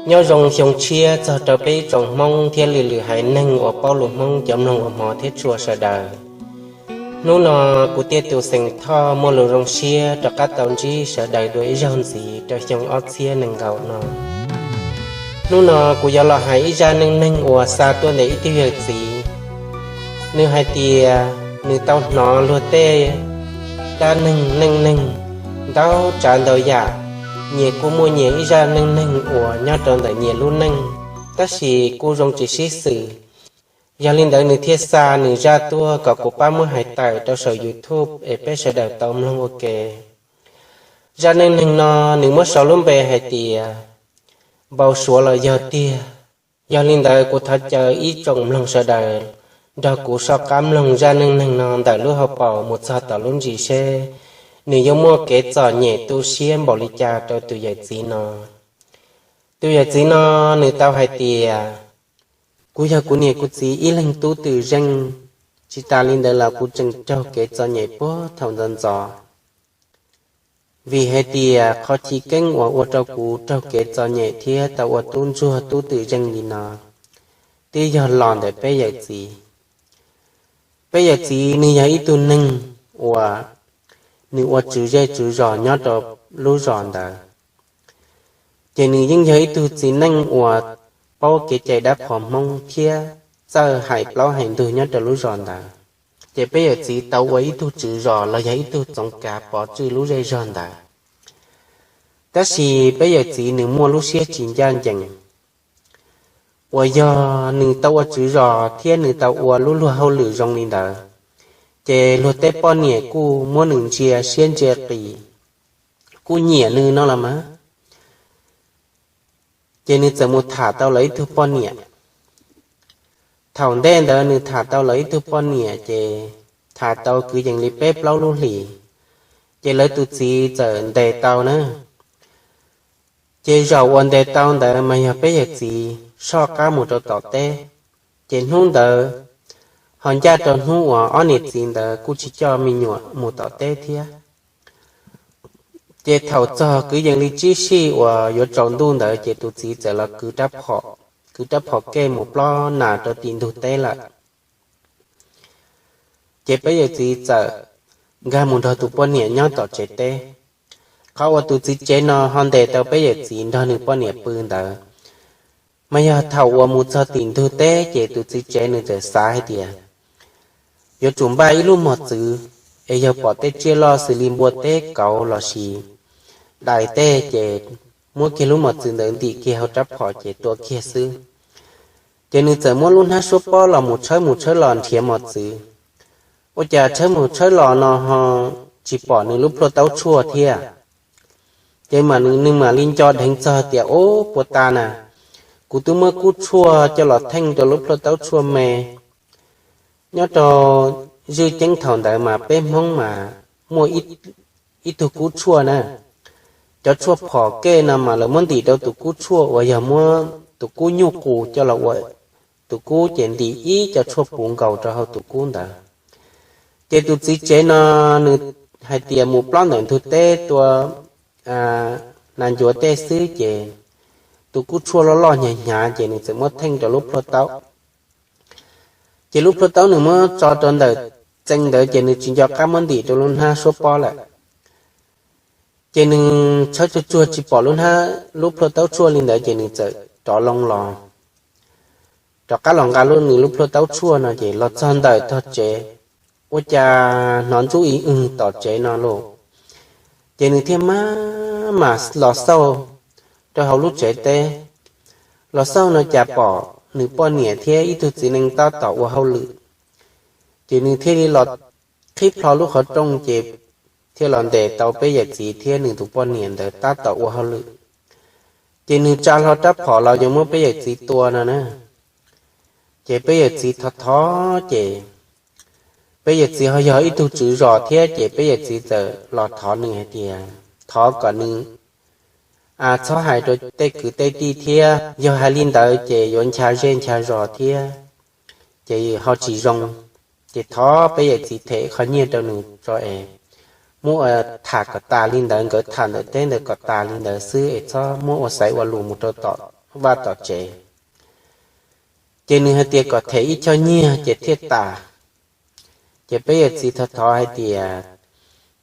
Nyob zoo xyoo tshiab txog rau peb ib tsoom Hmoob thiab lwm lwm haiv neeg uas paub lus Hmoob cov mloog uas hmov thiab tshua sawv daws. Hnub no kuv Tiaj Tus xeem Thoj muaj lus zoo siab rov qab tau ntsib sawv daws dua ib zaug ntxiv rau xyoo ob txhiab nees nkaum no. Hnub no kuv yuav los hais ib zaj neej neeg uas xa tuaj ntawm ib tug yawm txiv. Nws hais tias nws tau hnov luag tej dab neeg neej neeg ntau tsav ntau yam, nyias kuj muaj nyias ib zaj neej neeg uas nyob rau ntawm nyias lub neej, tab sis kuj zoo tsis sib xws. Yog li ntawd nws thiaj xa nws zaj tuaj kom kuv pab muab hais tawm rau saum YouTube es peb sawv daws tau mloog ua ke. Zaj neej neeg no nws muab sau lub npe hais tias Npau Suav Los Yog Tiag. Yog li ntawd kuv thov caw ib tsoom mloog sawv daws nrog kuv soj qab mloog zaj neej neeg no ntawm lub hauv paus mus txog tom lub ntsis seb nws yuav muaj kev txom nyem tu siab npaum li cas rau tus yawm txiv no. Tus yawm txiv no nws tau hais tias, kuv yog kuv niam kuv txiv ib leeg tub twm zeej, tsis tas li ntawd los kuv tseem raug kev txom nyem puag thaum ntxov ntxov. Vim hais tias qhov chiv keeb uas ua rau kuv raug kev txom nyem thiab tau ua tub ntsuag tub twm zeej li no twb yog los ntawm peb yawm txiv. Peb yawm txiv nws yog ib tug neeg uas nws ua tswv zej tswv zos nyob rau lub zos ntawd, ces nws yeej yog ib tug txiv neej uas paub kev cai dab qhuas Hmoob thiab txawj hais plaub hais ntug nyob rau lub zos ntawd. Ces peb yawm txiv tau ua ib tug tswv zos los yog ib tug txoov kav pov tswj lub zej zog ntawd. Tab sis peb yawm txiv nws muaj lub siab tsis ncaj ncees, uas yog nws tau ua tswv zos thiab nws tau ua lub luag hauj lwm zoo li ntawd, ces luag tej poj niam kuj muab nws ntsia siab ntsia qis, kuj nyiam nws no los mas. Ces nws txawm mus tham tau lawv ib tug poj niam. Thaum ntej ntawd nws tham tau lawv ib tug poj niam ces tham tau kwv yees li peb plaub lub hlis, ces lawv tus txiv txawm ntes tau na. Ces zaum uas ntes tau ntawd mas yog peb yawm txiv soj qab mus rau tom teb. Ces hnub ntawd ho ncaj rau hnub uas ob niam txiv ntawd kuj tsis coj me nyuam mus tom teb thiab. Ces thaum txog kwv yees li tsib sij uas yuav tsaus ntuj ntawd ces tus txiv txawm los kwv rab phom, kwv rab phom kej mus plob nas rau tim ntug teb lawm. Ces peb yawm txiv txawm nkag mus nrog tus poj niam nyob tom tsev teb. Qhov uas tus txiv tsev no ho ntes tau peb yawm txiv nrog nws poj niam pw ntawd, mas yog thaum uas mus txog tim ntug teb ces tus txiv tsev nws txawm xav hais tias yuav tsum npaj ib lub mos txwv, es yog pom tej tsiaj loj xws li npua teb kauv los sis dais tej ces muab kiag lub mos txwv ntawd ntim kiag hauv rab phom ces tua kiag xwb. Ces nws txawm muab lub hnab suab pob los mus tshawb mus tshawb los nrhiav mos txwv. Ua cas tshawb mus tshawb los no ho tsis pom nws lub plhuaj taub tshuaj thiab. Ces mam nws mam li nco dheev txog tias, ub, puas tas na, kuv twb muab kub tshuaj coj los theej rau lub plhuaj taub tshuaj me. Nyob rau zwj ceeb thaum ntawd mas peb Hmoob mas muaj ib tug kub tshuaj na. Cov tshuaj phom kej no mas lawv muab ntim rau tus kub tshuaj uas yog muab tus kub nyuj qus coj los ua tus kub ces ntim ib co tshuaj puv nkaus rau hauv tus kub ntawd. Ces tus txiv tsev no nws hais tias mus plob ntawm ntug teb tua nas ncuav tej xwb ces tus kub tshuaj loj loj hnyav hnyav ces nws txawm muab theej rau lub plhuaj taub. Ces lub plhuaj taub nws muab tso rau ntawm txee ntawd ces nws tsis nco qab muab ntim rau lub hnab suab pob lawm. Ces nws tshawb tsuag tsuag tsis pom lub hnab, lub plhuaj taub tshuaj li ntawd ces nws txawm rov loo los, rov qab los nqa lub nws lub plhuaj taub tshuaj no ces los txog ntawm tog tsev, ua cas hnov ntsuj ib wg tom tsev no lauj. Ces nws thiaj maj mam los xauj rau hauv lub tsev teb. Los xauj no cas pom nws poj niam thiab ib tug txiv neej tab tom ua hauj lwm. Ces nws thiaj li los qhib plho lub qhov rooj ces thiaj los ntes tau peb yawm txiv thiab nws tus poj niam ntawd tab tom ua hauj lwm. Ces nws tsa hlo rab phom los yuav muab peb yawm txiv tua no na. Ces peb yawm txiv thov thov ces peb yawm txiv ho yog ib tug tswv zos thiab ces peb yawm txiv txawm los thov nws hais tias thov kom nws txhob hais rau tej kwv tej tij thiab, yog hais li ntawd ces yuav ncha zej ncha zos thiab, ces ho tsis zoo. Ces thov peb yawm txiv them qhov nyiaj rau nws tso es muab ua tham kom tas li ntawd, nkawd tham ntawm teb ntawd kom tas li ntawd xwb es txhob muab ua xaiv ua lus mus rau tom vaj tom tsev. Ces nws hais tias kom them ib choj nyiaj ces thiaj tas. Ces peb yawm txiv thov thov hais tias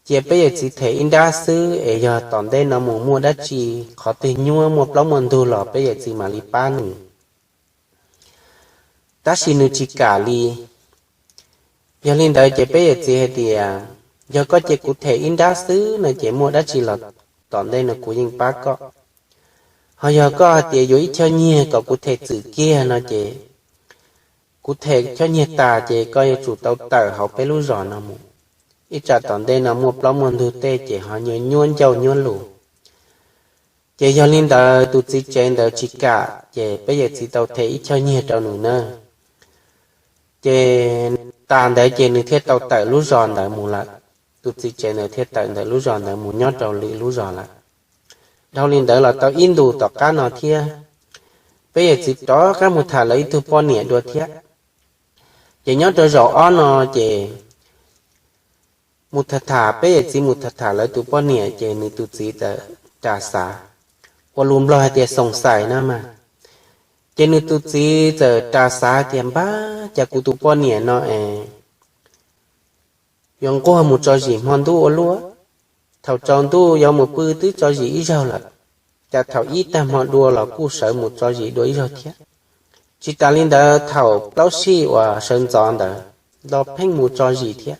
cia peb yawm txiv them ib nrab xwb es yog tom ntej no mus muaj dab tsi, qhov twg nyuaj muaj plaub muaj ntug los peb yawm txiv mam li pab nws. Tab sis nws tsis kam li. Yog li ntawd ces peb yawm txiv hais tias yog koj cia kuv them ib nrab xwb no ces muaj dab tsi los tom ntej no kuv yeej pab koj. Ho yog koj hais tias yuav ib choj nyiaj kom kuv them txwm kiag no ces kuv them choj nyiaj tas ces koj yuav tsum tau tawm hauv peb lub zos no mus. Ib tsam tom ntej no muaj plaub muaj ntug tej ces ho nyuaj nyuaj ncauj nyuaj lus. Ces yog li ntawd tus txiv tsev ntawd tsis kam ces peb yawm txiv tau them ib choj nyiaj rau nws na. Ces tas ntawd ces nws thiaj tau tawm lub zos ntawd mus lawm. Tus txiv tsev ntawd thiaj tawm ntawm lub zos ntawd mus nyob rau lwm lub zos lawm. Dhau li ntawd los tau ib ntus tom qab no thiab, peb yawm txiv rov qab mus tham lawv ib tug poj niam dua thiab. Ces nyob rau zaum ob no ces mus tham tham, peb yawm txiv mus tham tham lawv tus poj niam ces nws tus txiv txawm ras xav, ua lus Nplog hais tias xoom xais na mas. Ces nws tus txiv txawm ras xav tias npab cas kuv tus poj niam no es yuav nquag mus tso zis hmo ntuj ua luaj. Thaum tsaus ntuj yuav mus pw twb tso zis ib zaug lawm, cas thaum ib tag hmo dua los kuj sawv mus tso zis dua ib zaug thiab. Tsis tas li ntawd thaum plaub sij uas sawv ntxov ntawd los pheej mus tso zis thiab.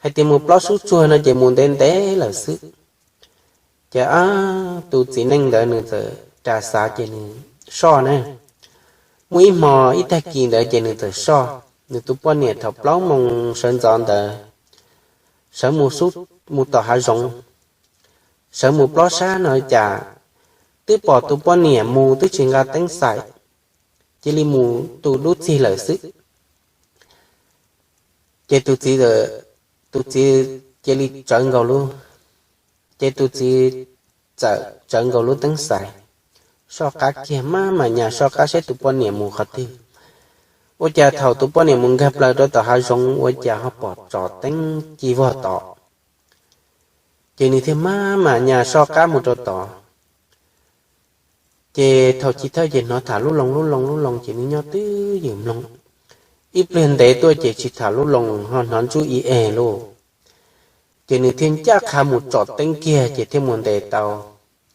Hais tias mus plaub sub tsuag no ces mus ntev ntev lawm xwb. Ces tus txiv neej ntawd nws txawm ras xav ces nws soj na. Muaj ib hmo ib tag kis ntawd ces nws txawm soj, nws tus poj niam thaum plaub moos sawv ntxov ntawd sawv mus tom hav zoov, sawv mus plob sab no cas twb pom tus poj niam mus twb tsis nqa teeb xais, cia li mus tu dub txig lawm xwb. Ces tus txiv, tus txiv cia li tsawv nkaus lub, ces tus txiv txawm tsawv nkaus lub teeb xais, soj qab kiag maj mam nyas soj qab seb tus poj niam mus qhov twg. Ua cas thaum tus poj niam mus nkag plaws rau tom hav zoov ua cas ho pom tsom teeb ci vog tod. Ces nws thiaj maj mam nyas soj qab mus rau tod. Ces thaum chiv thawj ces hnov tham lub loo lub loo lub loo ces nws nyob twj ywm mloog. Ib pliag ntev tuaj ces tsis tham lub loo ho hnov ntsuj i es lauj. Ces nws thiaj ncaj qha mus tsom teeb kiag ces thiaj mus ntes tau,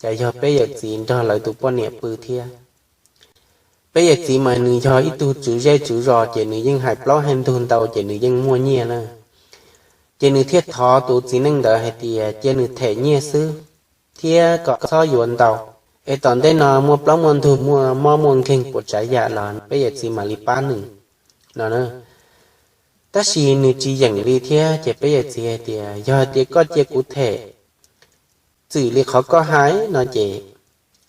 cas yog peb yawm txiv nrog lawv tus poj niam pw thiab. Peb yawm txiv mas nws yog ib tug tswv zej tswv zos ces nws yeej hais plaub hais ntug ntau ces nws yeej muaj nyiaj na. Ces nws thiaj thov tus txiv neej ntawd hais tias cia nws them nyiaj xwb, thiab kom txhob yuav ntau, es tom ntej no muaj plaub muaj ntug muaj mob muaj nkeeg puas tsav yam los peb yawm txiv mam li pab nws no. Tab sis nws tsis yeem li thiab ces peb yawm txiv hais tias yog hais tias koj cia kuv them txwm li qhov koj hais no ces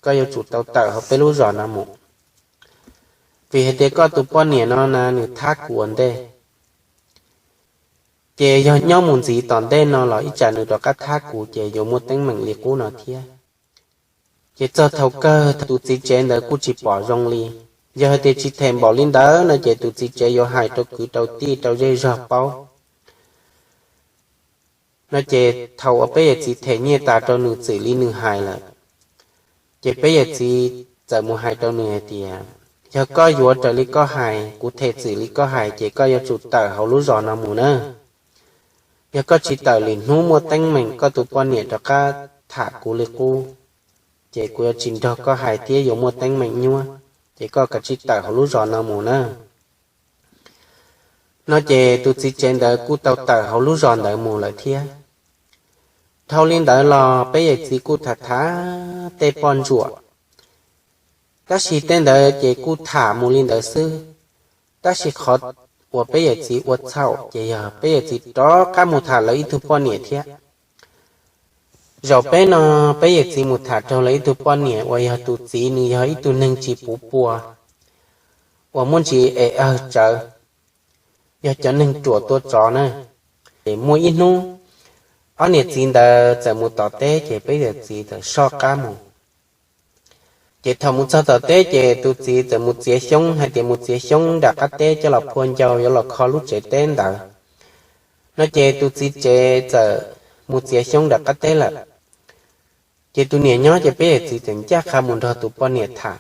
koj yuav tsum tau tawm hauv peb lub zos no mus, vim hais tias koj tus poj niam no na nws thab kuv ua ntej. Ces yog nyob mus ntxiv tom ntej no los ib tsam nws rov qab thab kuv ces yuav muaj teeb meem li qub no thiab. Ces txog thaum kawg tus txiv tsev ntawd kuj tsis pom zoo li. Yog hais tias tsis them npaum li ntawd no ces tus txiv tsev yuav hais rau kwv rau tij rau zej zog paub no ces thaum uas peb yawm txiv them nyiaj tas rau nws txwm li nws hais lawm, ces peb yawm txiv txawm mus hais rau nws hais tias yog koj yuav raws li koj hais, kuv them txwm li koj hais ces koj yuav tsum tawm hauv lub zos no mus na. Yog koj tsis tawm lwm hnub muaj teeb meem koj tus poj niam rov qab tham kuv li qub, ces kuv yuav tsis nrog koj hais thiab yuav muaj teeb meem nyuab, ces koj kav tsij tawm hauv lub zos no mus na. No ces tus txiv tsev ntawd kuj tau tawm hauv lub zos ntawd mus lawm thiab. Dhau li ntawd los peb yawm txiv kuj tham tham tej poj ntsuam, tab sis tej ntawd ces kuj tham mus li ntawd xwb. Tab sis qhov uas peb yawm txiv ua txhaum ces yog peb yawm txiv rov qab mus tham lawv ib tug poj niam thiab. Zaum peb no peb yawm txiv mus tham raug lawv ib tug poj niam uas yog tus txiv nws yog ib tug neeg tsis puv pua, uas muaj ntsis es awg tsawv, yog cov neeg ruam tua tsov na. Ces muaj ib hnub ob niam txiv ntawd txawm mus tom teb ces peb yawm txiv txawm soj qab mus. Ces thaum mus txog tom teb ces tus txiv txawm mus txiav xyoob hais tias mus txiav xyoob nram qab teb coj los phua ncau yuav los kho lub tsev teb ntawd. No ces tus txiv tsev txawm mus txiav xyoob nram qab teb lawm. Ces tus niam nyob ces peb yawm txiv tseem ncaj qha mus nrog tus poj niam tham,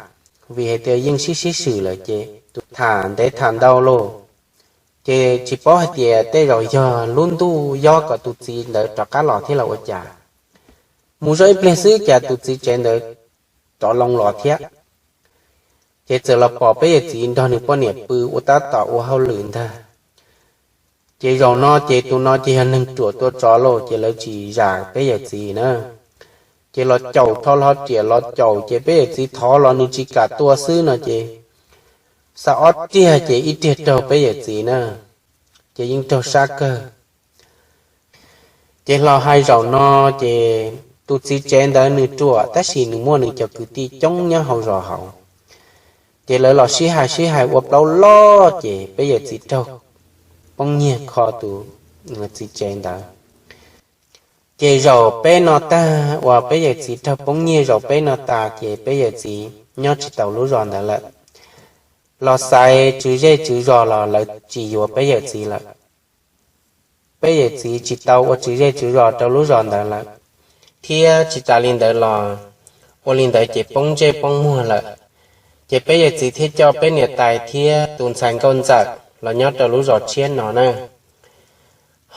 vim hais tias yeej sib sib swm lawm ces tus tham ntev tham ntau lauj, ces tsis paub hais tias tej zaum yog lub ntuj yob kom tus txiv ntawd rov qab los thiab los ua cas. Mus zoj ib pliag xwb cas tus txiv tsev ntawd rov loo los thiab. Ces txawm los pom peb yawm txiv nrog nws poj niam pw ua tab tom ua hauj lwm ntag. Ces zaum no ces tus no ces yog neeg ruam tua tsov lauj, ces lawv tsis zam peb yawm txiv na. Ces los caum, rho hlo riam los caum, ces peb yawm txiv thov los nws tsis kam tua xwb no ces xa ob riag ces ib riag raug peb yawm txiv na, ces yeej raug sab kawg. Ces los hais zaum no ces tus txiv tsev ntawd nws ruam tab sis nws muaj nws cov kwv tij coob nyob hauv zos hauv. Ces lawv los sib hais sib hais ua plaub loj ces peb yawm txiv raug poob nyiag kho tus txiv tsev ntawd. Ces zaum peb no tag uas peb yawm txiv raug poob nyiag zaum peb no tas ces peb yawm txiv nyob tsis taus lub zos ntawd lawm. Los xaiv tswv zej tswv zos los lawv tsis yuav peb yawm txiv lawm. Peb yawm txiv tsis tau ua tswv zej tswv zos rau lub zos ntawd lawm, thiab tsis tas li ntawd los ua li ntawd ces poob ntsej poob muag lawm. Ces peb yawm txiv thiaj coj peb niam tais thiab tus ntxhais nkauj ntxawm los nyob rau lub zos tshiab no na.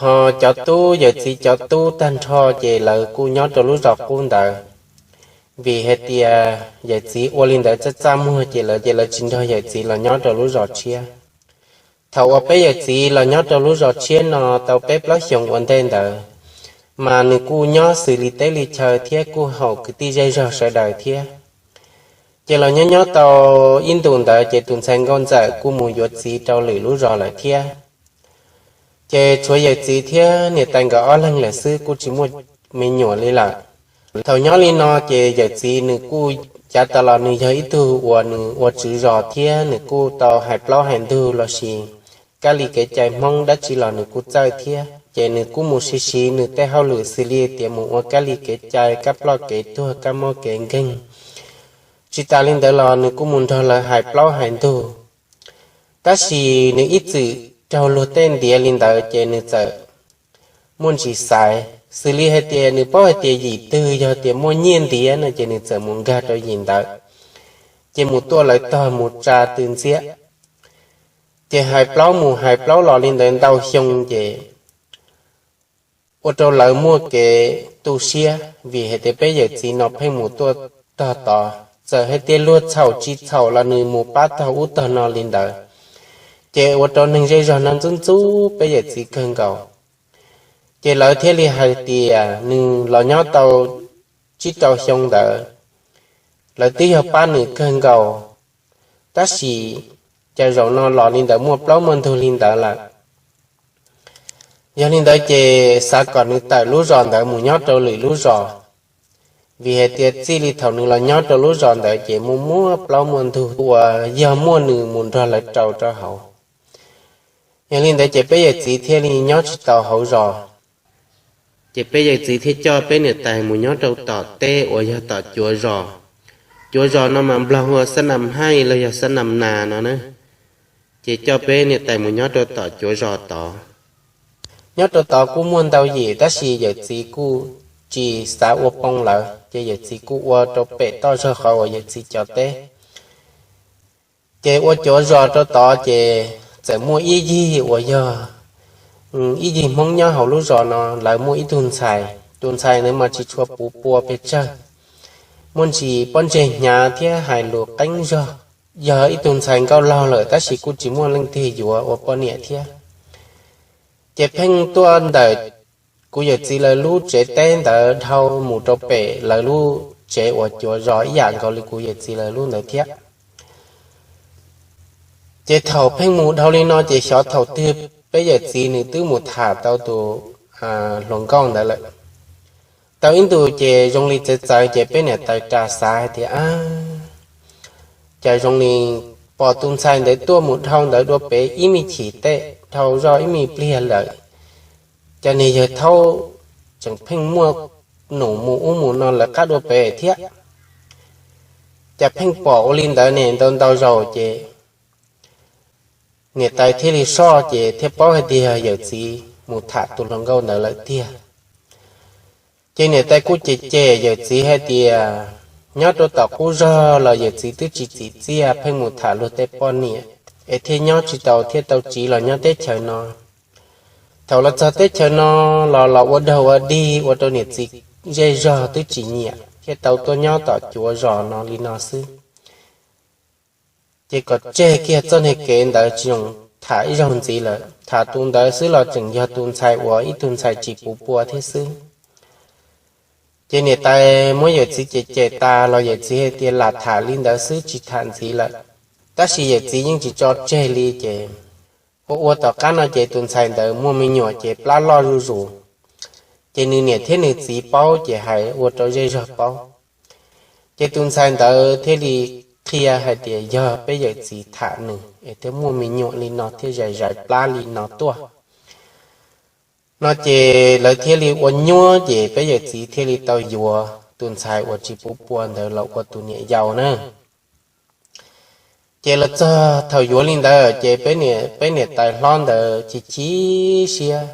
Ho cov tub, yawm txiv cov tub tag nrho ces lawv kuj nyob rau lub zos qub ntawd, vim hais tias yawm txiv ua li ntawd txaj txaj muag ces lawv, ces lawv tsis nrog yawm txiv los nyob rau lub zos tshiab. Thaum uas peb yawm txiv los nyob rau lub zos tshiab no tau peb plaub xyoos ua ntej ntawd, mas nws kuj nyob xws li teb li chaw thiab kuj haum kwv tij zej zog sawv daws thiab. Ces los nyob nyob tau ib ntus ntawd ces tus ntxhais nkauj ntxawm kuj mus yuav txiv rau lwm lub zos lawm thiab. Ces tshuav yawm txiv thiab niam tais nkawd ob leeg lawm xwb, kuj tsis muaj me nyuam li lawm. Thaum nyob li no ces yawm txiv nws kuj cav tas los nws yog ib tug uas nws ua tswv zos thiab nws kuj tau hais plaub hais ntug lossis kab li kev cai Hmoob dab tsi los nws kuj txawj thiab. Ces nws kuj mus siv siv nws tej hauj lwm xws li tias mus ua kab li kev cai, kab ploj kev tuag, kab mob kev nkeeg. Tsis tas li ntawd los nws kuj mus nrog lawv hais plaub hais ntug. Tab sis nws ib txwm raug luag tej ntiav li ntawd ces nws txawm muaj ntsis xaiv, xws li hais tias nws paub hais tias yim twg yog tias muaj nyiaj ntiav no ces nws txawm mus nkag rau yim ntawd, ces mus tuaj lawv tog mus tsa tw ntxiab. Ces hais plaub mus hais plaub los li ntawd ntau xyoo ces ua rau lawv muaj kev tu siab, vim hais tias peb yawm txiv no pheej mus tuaj tog tod, txawm hais tias luag txhaum tsis txhaum los nws mus pab tog ub tog no li ntawd. Ces ua rau neeg zej zog no ntxub ntxub peb yawm txiv kawg nkaus. Ces lawv thiaj li hais tias nws los nyob tau tsib rau xyoo ntawd, lawv twb yog pab nws kawg nkaus, tab sis cas zaum no los li ntawd muaj plaub muaj ntug li ntawd lawm. Yog li ntawd ces xav kom nws tawm lub zos ntawd mus nyob rau lwm lub zos, vim hais tias txij li thaum nws los nyob rau lub zos ntawd ces muaj muaj plaub muaj ntug uas yog muaj nws mus nrog lawv rau rau hauv. Yog li ntawd ces peb yawm txiv thiaj li nyob tsis tau hauv zos. Ces peb yawm txiv thiaj coj peb niam tais mus nyob rau tom teb uas yog tom cuav zos. Cuav zos no mas nplog hu ua xab nam haij los yog xab nam nas no na. Ces coj peb niam tais mus nyob rau tom cuav zos tod. Nyob rau tod kuj muaj ntau yim tab sis yawm txiv kuj tsis xav ua poob lawv, ces yawm txiv kuj ua rau pem toj zog qhov uas yawm txiv cov teb. Ces ua cuav zos rau tod ces txawm muaj ib yig uas yog ib yig Hmoob nyob hauv lub zos no, lawv muaj ib tug ntxhais, tus ntxhais ntawd mas tsis tshua puv pua pes tsawg, muaj ntsis pob ntseg hnyav thiab hais lus qeeb zog. Yog ib tug ntxhais nkauj laug lawm tab sis kuj tsis muaj leej twg yuav ua poj niam thiab. Ces pheej tuaj ntawm kuv yawm txiv lawv lub tsev teb ntawd dhau mus rau pem lawv lub tsev uas cuav zos ib yam nkaus li kuv yawm txiv lawv lub ntawd thiab. Ces thaum pheej mus dhau li no ces xyov thaum twg peb yawm txiv nws twb mus tham tau tus hluas nkauj ntawd lawm. Tau ib ntus ces zoo li txawv txawv ces peb niam tais ras xav hais tias, a, cas zoo li pom tus ntxhais ntawd tuaj mus dhau ntawd dua pem ib me chim tej, dhau zoj ib me pliag lawm, cas niag yawg thaub tseem pheej muaj num mus ub mus no lawv qab dua pem thiab. Cas pheej pom ua li ntawd ne ntau ntau zaus ces niam tais thiaj li soj ces thiaj paub hais tias yog yawm txiv mus tham tus hluas nkauj ntawd lawm tiag. Ces niam tais kuj cem cem yawm txiv hais tias nyob rau tom qub zog los yawm txiv twb tsis txim txiaj, pheej mus tham luag tej poj niam, es thiaj nyob tsis tau, thiaj tau tsiv los nyob teb chaws no. Thaum los txog teb chaws no los los ua daug ua dig ua rau niam txiv zej zog twb tsis nyiam, thiaj tau tuaj nyob tom cuav zos no li no xwb. Ces kom tseg kiag txoj niag kev ntawd tsis zoo tham ib zaug ntxiv lawm. Tham tus ntawd xwb los tseem yog tus ntxhais uas ib tug ntxhais tsis puv pua thiab xwb. Ces niam tais muab yawm txiv cem cem tas los yawm txiv hais tias lam tham li ntawd xwb tsis tham ntxiv lawm. Tab sis yawm txiv yeej tsis tso tseg li ces ua ua tom qab no ces tus ntxhais ntawd muaj me nyuam ces plab loj zuj zus. Ces nws niam thiab nws txiv paub ces hais ua rau zej zog paub. Ces tus ntxhais ntawd thiaj li qhia hais tias yog peb yawm txiv tham nws es thiaj muaj me nyuam li no thiaj zais zais plab li no tuaj. No ces lawv thiaj li ua nyuab ces peb yawm txiv thiaj li tau yuav tus ntxhais uas tsis puv pua ntawd los ua tus niam yau na. Ces los txog thaum yuav li ntawd ces peb niam tais hlob ntawd chim chim siab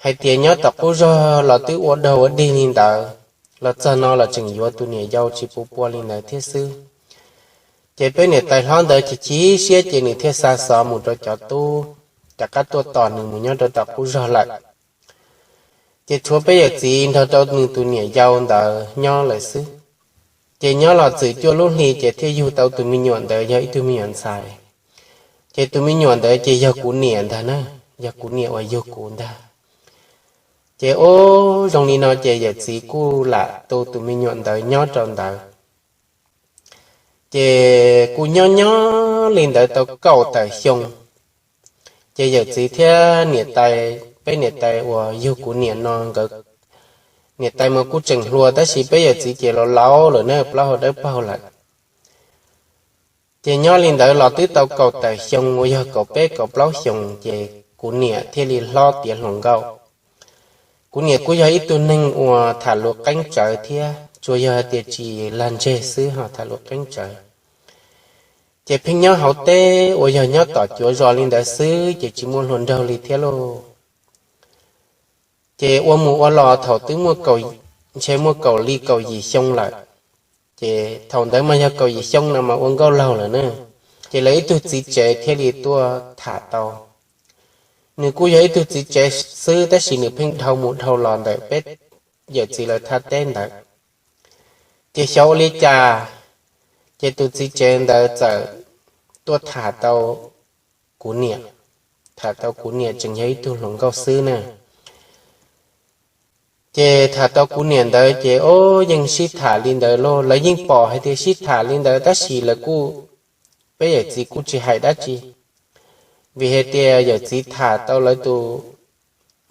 hais tias nyob tom qub zog los twb ua daug ua dig li ntawd, los txog no los tseem yuav tus niam yau tsis puv pua li ntawd thiab xwb. Ces peb niam tais hlob ntawd chim chim siab ces nws thiaj xa xov mus rau cov tub rov qab tuaj tos nws mus nyob rau tom qub zog lawm. Ces tshuav peb yawm txiv nrog rau nws tus niam yau ntawd nyob lawm xwb. Ces nyob los txwm cuaj lub hli ces thiaj yug tau tus me nyuam ntawd yog ib tug me nyuam ntxhais. Ces tus me nyuam ntawd ces yog kuv niam ntag na, yog kuv niam uas yug kuv ntag. Ces ub zoo li no ces yawm txiv kuj lam tu tus me nyuam ntawd nyob rau ntawd. Ces kuj nyob nyob li ntawd tau kaum tawm xyoo. Ces yawm txiv thiab niam tais, peb niam tais uas yug kuv niam no nkawd, niam tais mas kuj tseem hluas tab sis peb yawm txiv ces laus laus lawm na, plaub hau dawb paug lawm. Ces nyob li ntawd los twb tau kaum tawm xyoo uas yog kaum peb kaum plaub xyoos ces kuv niam thiaj li hlob tiav hluas nkauj. Kuv niam kuj yog ib tug neeg uas tham lus qeeb tsawv thiab, tsuas yog hais tias tsis lag ntseg xwb ho tham lus qeeb tsawv. Ces pheej nyob hauv teb uas yog nyob tom cuav zos li ntawd xwb ces tsis muaj hluas nraug li thiab lauj. Ces ua mus ua los thaum twb muaj, ntshe muaj kaum li kaum yim xyoo lawm. Ces thaum ntawd mas yog kaum yim xyoo no mas ua nkauj laug lawm na. Ces lawv ib tug txiv tsev thiaj li tuaj tham tau. Nws kuj yog ib tug txiv tsev xwb tab sis nws pheej dhau mus dhau los ntawm peb yawm txiv lawv thaj teb ntawd. Ces xyov ua li cas, ces tus txiv tsev ntawd txawm tuaj tham tau kuv niam, tham tau kuv niam tseem yog ib tug hluas nkauj xwb na. Ces tham tau kuv niam ntawd ces o, yeej sib tham li ntawd lauj, lawv yeej pom hais tias sib tham li ntawd tab sis lawv kuj, peb yawm txiv kuj tsis hais dab tsi, vim hais tias yawm txiv tham tau lawv tus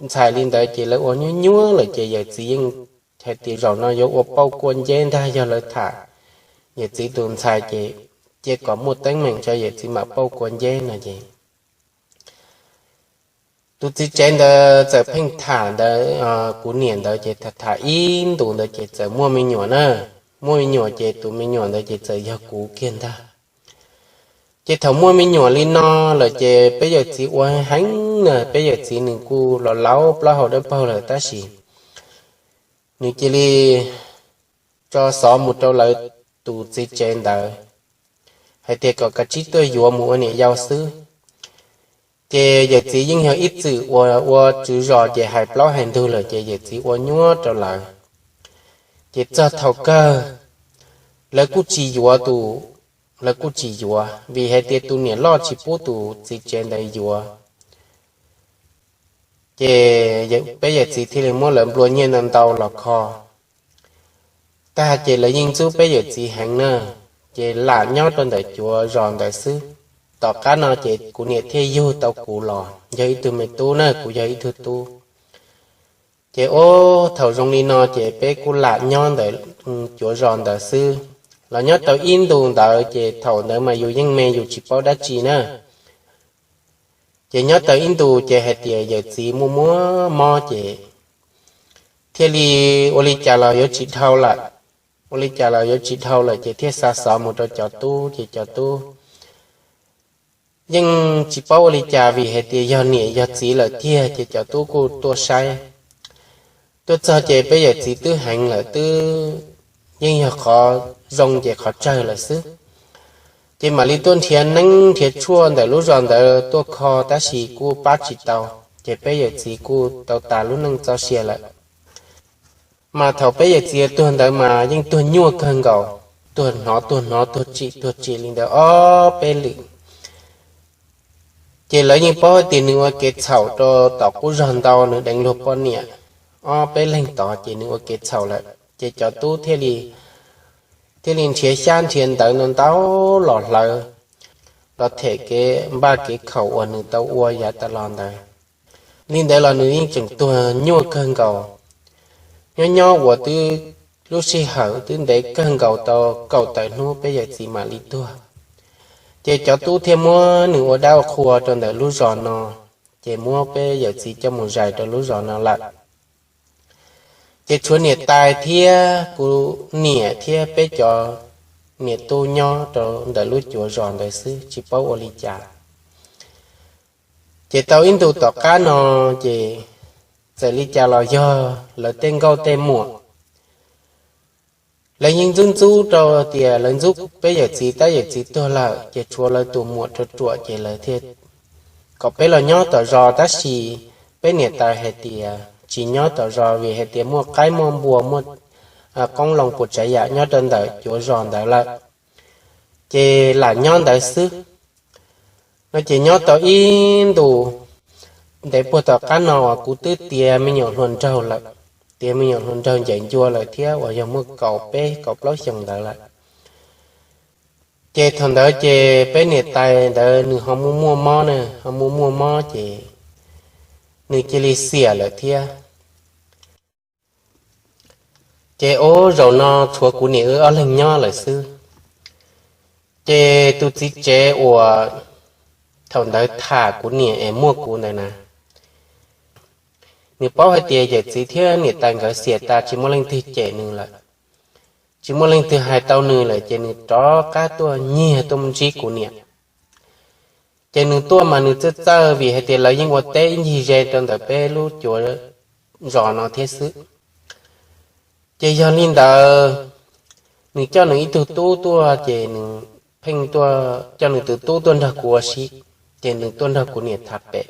ntxhais li ntawd ces lawv ua nyuab nyuab lawm ces yawm txiv yeej hais tias zaum no yuav ua pauj kua nceb ntag, yog lawv tham yawm txiv tus ntxhais ces cia kom muaj teeb meem tso yawm txiv mam pauj kua nceb no ces tus txiv tsev ntawd txawm pheej tham ntawd, kuv niam ntawd ces tham tham ib ntus ntawd ces txawm muaj me nyuam na. Muaj me nyuam ces tus me nyuam ntawd ces txawm yog kuv kiag ntag. Ces thaum muaj me nyuam li no lawm ces peb yawm txiv ua heev na, peb yawm txiv nws kuj los laus plaub hau dawb paug lawm tab sis nws cia li tso xov mus rau lawv tus txiv tsev ntawd hais tias kom kav tsij tuaj yuav mus ua niam yau xwb. Ces yawm txiv yeej yog ib txwm uas ua tswv zos ces hais plaub hais ntug lawm ces yawm txiv ua nyuab rau lawv. Ces txog thaum kawg lawv kuj tsis yuav tus, lawv kuj tsis yuav vim hais tias tus niam loj tsis pub tus txiv tsev ntawd yuav. Ces peb yawm txiv thiaj li muab lawv nplua nyiaj ntau ntau los kho tag ces lawv yeej ntxub peb yawm txiv heev na. Ces lam nyob rau ntawm cuav zos ntawd xwb. Tom qab no ces kuv niam thiaj yug tau kuv los yog ib tug me tub na, kuv yog ib tug tub. Ces ub thaum zoo li no ces peb kuj lam nyob ntawm cuav zos ntawd xwb. Los nyob tau ib ntus ntawd ces thaum ntawd mas yus yeej me yus tsis paub dab tsi na. Ces nyob tau ib ntus ces hais tias yawm txiv muaj muaj mob ces thiaj li ua li cas los yuav tsis dhau lawm. Ua li cas los yuav tsis dhau lawm ces thiaj xa xov mus rau cov tub ces cov tub yeej tsis paub ua li cas vim hais tias yog niam yog txiv lawm tiag ces cov tub kuj tuaj saib. Tuaj txog ces peb yawm txiv twb heev lawm, twb yeej yog qhov zoo ces qhov tsawg lawm xwb. Ces mam li tuaj nrhiav neeb nrhiav tshuaj ntawm lub zos ntawd tuaj kho tab sis kuj pab tsis tau, ces peb yawm txiv kuj tau tas lub neej txoj sia lawm. Mas thaum peb yawm txiv tuag ntawd mas yeej tuag nyuaj kawg nkaus, tuag hnov tuag hnov tuag tsim tuag tsim li ntawd ob peb lwm. Ces lawv yeej paub hais tias nws ua kev txhaum rau tom qub zog ntau, nws deev luag poj niam ob peb leeg tod ces nws ua kev txhaum lawm. Ces cov tub thiaj li nrhiav xyab nrhiav ntawv ntau ntau los hlawv, los them kev npaj kev khaum uas nws tau ua yav tas los ntawd. Li ntawd los nws yeej tseem tuag nyuaj kawg nkaus. Nyob nyob uas twb lub sij hawm twb ntev kawg nkaus tau kaum tawm hnub peb yawm txiv mam li tuag. Ces cov tub thiaj muab nws ua dab ua qhua rau ntawm lub zos no, ces muab peb yawm txiv coj mus zais rau lub zos no lawm. Ces tshuav niam tais thiab kuv niam thiab peb cov niam tub nyob rau ntawm lub cuav zos ntawd xwb, tsis paub ua li cas. Ces tau ib ntus tom qab no, ces txawm li cas los yog lawv tej nkauj tej muam, lawv yeej ntxub ntxub rau tias lawv ntxub peb yawm txiv tab yawm txiv tuag lawm, ces tshuav lawv tus muam ruam ruam, ces lawv thiaj kom peb los nyob tom zos, tab sis peb niam tais hais tias tsis nyob tom zos vim hais tias muaj qaib muaj npua muaj qoob loo puas tsav yam nyob rau ntawm cuav zos ntawd lawm, ces lam nyob ntawd xwb. No ces nyob tau ib ntus ntev puag tom qab no uas kuv twb tiav me nyuam hluas nraug lawm, tiav me nyuam hluas nraug ncaim ncua lawm thiab, uas yog muaj kaum peb kaum plaub xyoos ntawd lawm. Ces thaum ntawd ces peb niam tais ntawd nws ho muaj muaj mob na, ho muaj muaj mob ces nws cia li xiam lawm thiab. Ces ub, zaum no tshuav kuv niam wb ob leeg nyob lawm xwb. Ces tus txiv tsev uas thaum ntawd tham kuv niam es muaj kuv ntawd na, nws paub hais tias yawm txiv thiab niam tais nkawd xiam tas tsis muaj leej twg cem nws lawm, tsis muaj leej twg hais tau nws lawm, ces nws rov qab tuaj nyiag tuaj mus ntsib kuv niam. Ces nws tuaj mas nws txawj txawj vim hais tias lawv yeej ua teb ib ncig ze rau ntawm peb lub cuav zos no thiab xwb. Ces yog li ntawd, nws coj nws ib tug tub tuaj, ces nws pheej coj nws tus tub tuaj nrog kuv ua si, ces nws tuaj nrog kuv niam tham pem.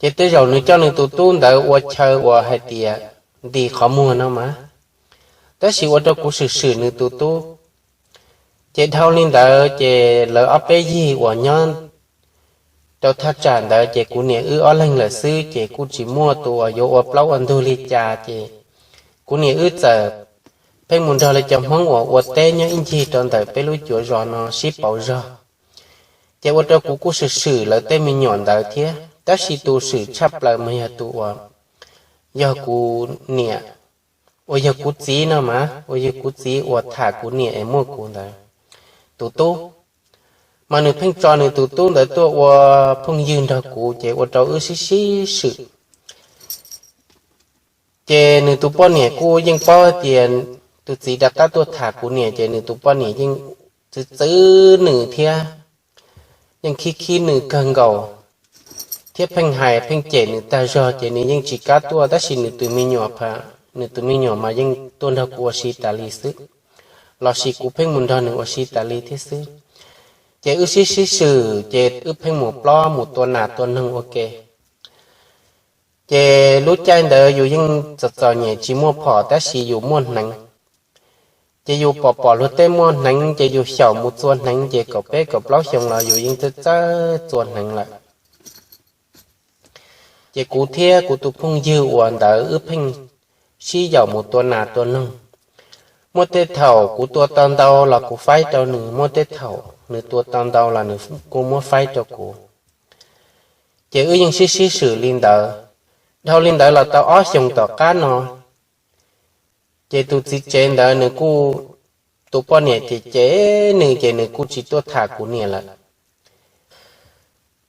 Ces tej zaum nws coj nws tus tub ntawd ua chaw uas hais tias nti qhov muag no mas, tab sis ua rau kuv swm swm nws tus tub. Ces dhau li ntawd ces lawv ob peb yig uas nyob rau thaj tsam ntawd ces kuv niam wb ob leeg lawm xwb, ces kuj tsis muaj tus uas yuav ua plaub ua ntug li cas, ces kuv niam wb txawm pheej mus nrog lawv cov Hmoob uas ua teb nyob ib ncig rau ntawm peb lub cuav zos no sib pauv zog. Ces ua rau kuv kuj swm swm lawv tej me nyuam ntawd thiab, tab sis tus swm tshaj plaws mas yog tus uas yog kuv niam, uas yog kuv txiv no mas, uas yog kuv txiv uas tham kuv niam es muaj kuv ntawd tus tub. Mas nws pheej tso nws tus tub ntawd tuaj ua phooj ywg nrog kuv, ces ua rau wb sib sib swm. Ces nws tus poj niam kuj yeej paub tias tus txiv rov qab tuaj tham kuv niam, ces nws tus poj niam yeej txwv txwv nws thiab, yeej khib khib nws kawg nkaus, thiab pheej hais pheej cem nws tag zog, ces nws yeej tsis kam tuaj, tab sis nws tus me nyuam, nws tus me nyuam mas yeej tuaj nrog kuv ua si tas li xwb, lossis kuv pheej mus nrog nws ua si tas li thiab xwb. Ces wb sib sib swm, ces wb pheej mus plob mus tua nas tua noog ua ke. Ces lub caij ntawd yus yeej txom txom nyem tsis muaj phom, tab sis yus muaj hneev. Ces yus pom pom luag tej muaj hneev, ces yus xyaum mus txua hneev, ces kaum peb kaum plaub xyoo los yus yeej txawj txawj txua hneev lawm. Ces kuv thiab kuv tus phooj ywg uas ntawd wb pheej sib yaum mus tua nas tua noog. Muaj tej thaum kuv tua tau ntau los kuv faib rau nws, muaj tej thaum nws tua tau ntau los nws kuj muab faib rau kuv. Ces wb yeej sib sib swm li ntawd. Dhau li ntawd los tau ob xyoos tom qab no, ces tus txiv tsev ntawd nws kuj, tus poj niam ces cem nws, ces nws kuj tsis tuaj tham kuv niam lawm.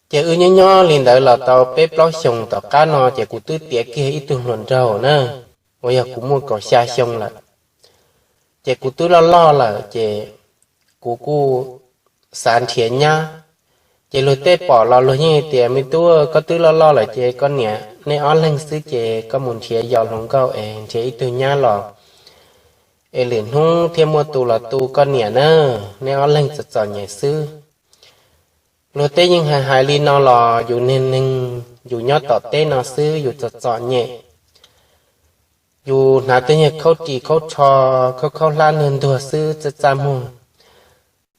Ces wb nyob nyob li ntawd los tau peb plaub xyoos tom qab no, ces kuv twb tiav kiag ib tug hluas nraug na, uas yog kuv muaj kaum xya xyoo lawm. Ces kuv twb loj loj lawm, ces kuv kuj xav nrhiav nyab. Ces luag tej pom los luag yeej tias, me tub, koj twb loj loj lawm ces koj niam neb ob leeg xwb ces koj mus nrhiav yos hluas nkauj es nrhiav ib tug nyab los es lwm hnub thiaj muaj tus los tu koj niam na. Neb ob leeg txom txom nyem xwb. Luag tej yeej hais hais li no los yus niag neeg, yus nyob tom teb no xwb yus txom txom nyem. Yus hnav tej nyuag khaub ris khaub tsho khaub khaub hlab ntuag ntuag xwb txaj txaj muag.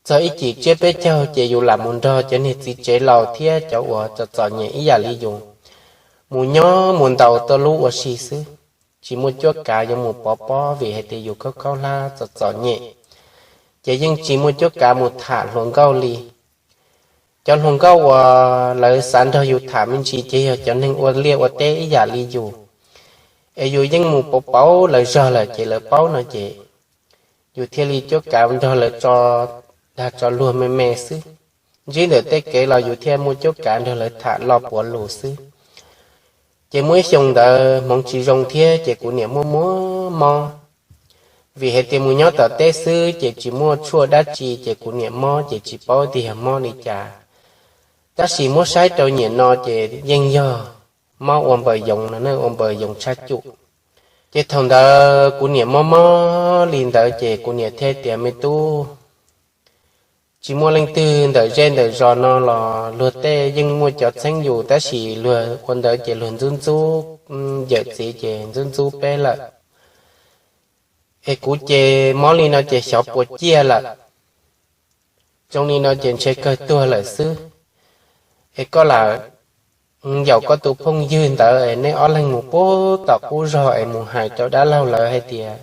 Txog ib cim tsiab peb caug ces yus lam mus nrog cov niag txiv tsev laus thiab cov uas txom txom nyem ib yam li yus mus nyob mus ntaus tau lub ua si xwb, tsis muaj cuab kav yuav mus pov pob vim hais tias yus khaub khaub hlab txom txom nyem. Ces yeej tsis muaj cuab kav mus tham hluas nkauj li. Cov hluas nkauj uas lawv xav nrog yus tham me ntsis ces yog cov neeg ua liaj ua teb ib yam li yus, es yus yeej mus pauv pauv lawv zog lawm ces lawv paub no ces yus thiaj li cuab kav nrog lawv tso dag tso luag me me xwb. Ntsib ntawm tej kev los yus thiaj muaj cuab kav nrog lawv tham lo puav lus xwb. Ces muaj ib xyoo ntawd hmoov tsis zoo thiab ces kuv niam muaj muaj mob. Vim hais tias mus nyob tom teb xwb ces tsis muaj tshuaj dab tsi ces kuv niam mob ces tsis paub tias yog mob li cas. Tab sis muab saib rau nyiam no ces yeej yog mob ua npaws yoov no, ua npaws yoov tshaj cum. Ces thaum ntawd kuv niam mob mob li ntawd ces kuv niam thiaj tias, me tub, tsis muaj leej twg ntawm zej ntawm zos no los luag tej yeej muaj cov txheeb yus tab sis luag ua ntawd ces luag ntxub ntxub yawm txiv ces ntxub ntxub peb lawm. Es kuv ces mob li no ces xyov puas ciaj lawm. Zoo li no ces ntshe kawg tuag lawm xwb. Es koj lam yaum koj tus phooj ywg ntawd es neb ob leeg mus puag tom qub zog es mus hais rau dab laug lawv hais tias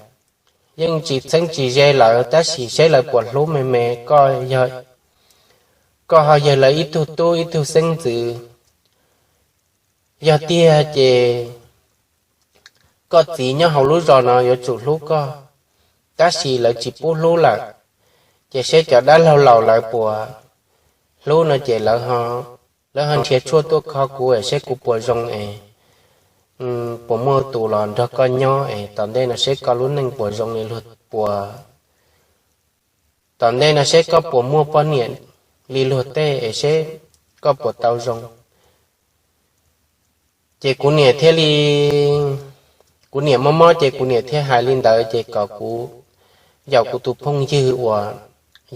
yeej tsis txheeb tsis ze lawv tab sis seb lawv puas hlub me me koj, koj ho yog lawv ib tug tub ib tug xeeb ntxwv. Yog tiag ces koj txiv nyob hauv lub zos no yuav tsum hlub koj, tab sis lawv tsis pub hlub lawm. Ces seb cov dab laug laus lawv puas hlub no ces lawv ho nrhiav tshuaj tuaj kho kuv es seb kuv puas zoo es puas muaj tus los nrog koj nyob es tom ntej no seb koj lub neej puas zoo li luag puas, tom ntej no seb koj puas muaj poj niam li luag tej es seb koj puas tau zoo. Ces kuv niam thiaj li, kuv niam mob mob ces kuv niam thiaj hais li ntawd ces kom kuv yaum kuv tus phooj ywg uas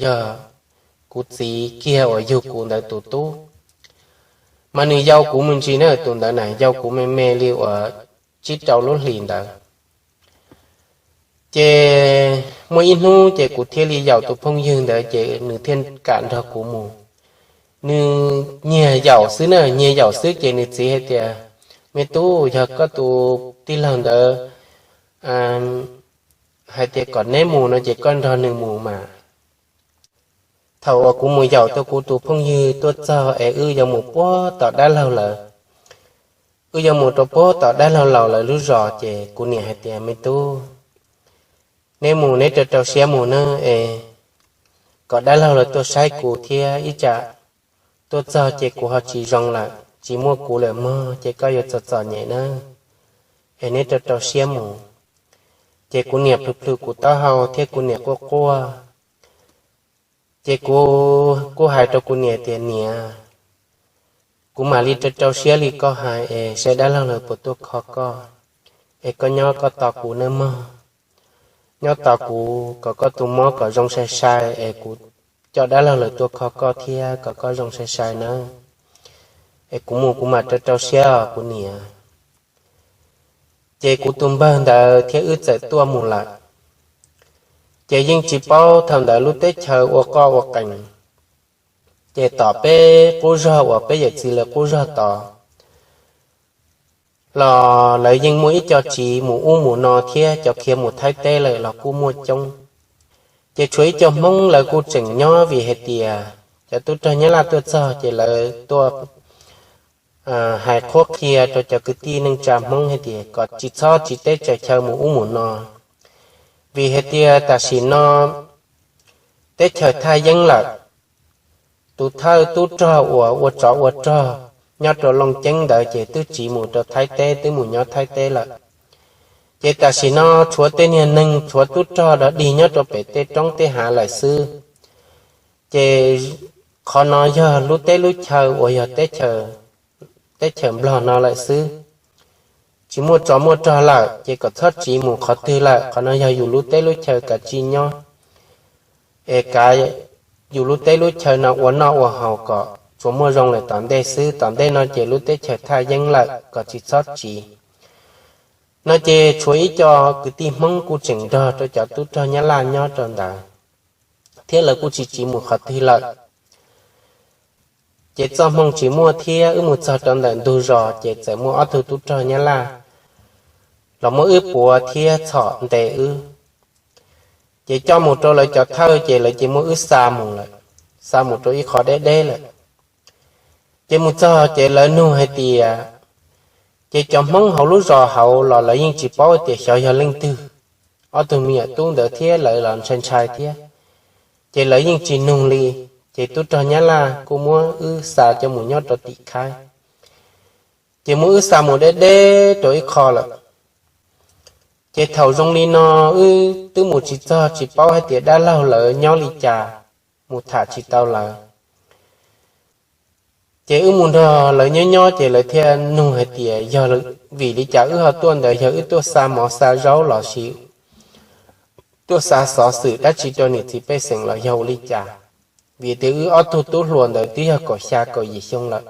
yog kuv txiv kiag uas yug kuv ntawd tus tub. Mas nws yau kuv me ntsis na, tus ntawd na yau kuv me me li uas tsib rau lub hlis ntawd. Ces muaj ib hnub ces kuv thiaj li yaum tus phooj ywg ntawd ces nws thiaj kam nrog kuv mus. Nws nyiag yaum xwb na, nyiag yaum xwb ces nws txiv hais tias, me tub, yog koj tus tij laug ntawd hais tias kom neb mus no ces koj nrog nws mus mas. Thaum uas kuv mus yaum tau kuv tus phooj ywg tuaj txog es wb yuav mus puag tom dab laug lawv, wb yuav mus rau puag tom dab laug laus lawv lub zos ces kuv niam hais tias, me tub, neb mus neb rau rau siab mus na, es kom dab laug lawv tuaj saib kuv thiab ib tsam tuaj txog ces kuv ho tsis zoo lawm, tsis muaj kuv lawm mog ces koj yuav txom txom nyem na, es neb rau rau siab mus. Ces kuv niam plhws plhws kuv taub hau thiab kuv niam quaj quaj. Ces kuv kuj hais rau kuv niam tias, niam, kuv mam li rau rau siab li koj hais es saib dab laug lawv puas tuaj kho koj, es koj nyob koj tos kuv nawb mog. Nyob tos kuv kom koj tus mob kom zoo sai sai es kuv coj dab laug lawv tuaj kho koj thiab kom koj zoo sai sai nawb. Es kuv mus kuv mam rau rau siab os kuv niam. Ces kuv tus npawg ntawd thiab wb txawm tuaj mus lawm. Ces yeej tsis paub thaum ntawd lub teb chaws ua qoj ua qees, ces tom peb qub zog uas peb yawm txiv lawv qub zog tod los lawv yeej muaj ib co tsiv mus ub mus no thiab cov khiav mus Thaib teb lawm los kuj muaj coob. Ces tshuav ib co Hmoob lawv kuj tseem nyob vim hais tias cov tub rog Nyab Laj tuaj txog ces lawv tuaj hais qhuab qhia rau cov kwv tij neej tsa Hmoob hais tias kom tsis txhob tsiv teb tsaws chaw mus ub mus no, vim hais tias tam sim no teb chaws thaj yeeb lawm. Tus thawj tub rog uas ua tsov ua rog nyob rau Looj Ceeb ntawd ces twb tsiv mus rau Thaib teb, twb mus nyob Thaib teb lawm. Ces tam sim no tshuav tej niag neeg, tshuav tub rog dog dig nyob rau pem tej roob tej hav lawm xwb. Ces qhov no yog lub teb lub chaw uas yog teb chaws Nplog no lawm xwb. tsis muaj tsov muaj rog lawm ces kom txhob tsiv mus qhov twg lawm. Qhov no yog yus lub teb lub chaw kav tsij nyob, es kav yus lub teb lub chaw no ua noj ua haus kom tsuas muaj zoo lawm tom ntej xwb. Tom ntej no ces lub teb chaws thaj yeeb lawm, kom tsis txhob tsiv. No ces tshuav ib co kwv tij Hmoob kuj tseem nrog rau cov tub rog Nyab Laj nyob rau ntawd, thiab lawv kuj tsis tsiv mus qhov twg lawm. Ces txoj hmoo tsis muaj thiab, wb mus txog rau ntawm ntug zos ces txawm muaj ob tug tub rog Nyab Laj los muab wb puav thiab txhom ntes wb. Ces coj mus rau lawv cov thawj ces lawv ces muab wb xa mus lawm, xa mus rau ib qho deb deb lawm. Ces mus txog ces lawv nug hais tias, ces cov Hmoob hauv lub zos hauv los lawv yeej tsis paub tias xyov yog leej twg. Ob tug me nyuam tub ntawd thiab lawv los ntshai ntshai thiab, ces lawv yeej tsis nug li. Ces tub rog Nyab Laj kuj muab wb xa coj mus nyob rau tim khaib, ces muab wb xa mus deb deb rau ib qho lawm. Ces thaum zoo li no wb twb mus tsis txog, tsis paub hais tias dab laug lawv nyob li cas, mus tham tsis tau lawv. Ces wb mus nrog lawv nyob nyob ces lawv thiaj nug hais tias yog vim li cas wb ho tuaj ntawd, yog wb tuaj xa mov xa zaub los sis tuaj xa xov xwm dab tsi rau niam txiv pej xeem los yog ua li cas. Vim tias wb ob tug tub hluas ntawd twb yog kaum xya kaum yim xyoo lawm,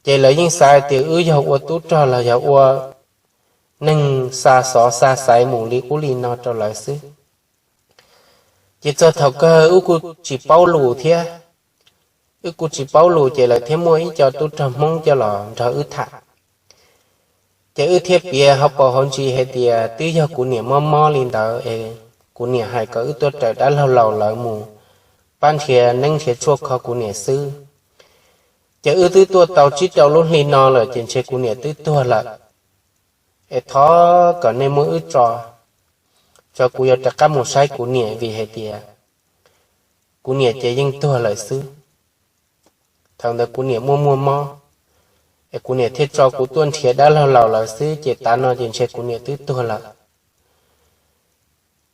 ces lawv yeej xav hais tias wb yog ua tub rog los yog ua neeg xa xov xa xaiv mus li ub li no rau lawv xwb. Ces txog thaum kawg wb kuj tsis paub lus thiab, wb kuj tsis paub lus ces lawv thiaj muaj ib co tub rog Hmoob coj los nrog wb tham. Ces wb thiaj piav hauv paus hauv ntsis hais tias twb yog kuv niam mob mob li ntawd es kuv niam hais kom wb tuaj raws dab laug laus lawv mus pab nrhiav neeb nrhiav tshuaj kho kuv niam xwb. Ces wb twb tuaj tau tsib rau lub hli no lawm ces ntshe kuv niam twb tuag lawm. Es thov kom nej muab wb tso, tso kuv yuav rov qab mus saib kuv niam, vim hais tias kuv niam ces yeej tuag lawm xwb. Thaum ntawd kuv niam muaj muaj mob, es kuv niam thiaj tso kuv tuaj nrhiav dab laug laus lawv xwb, ces tav no ces ntshe kuv niam twb tuag lawm.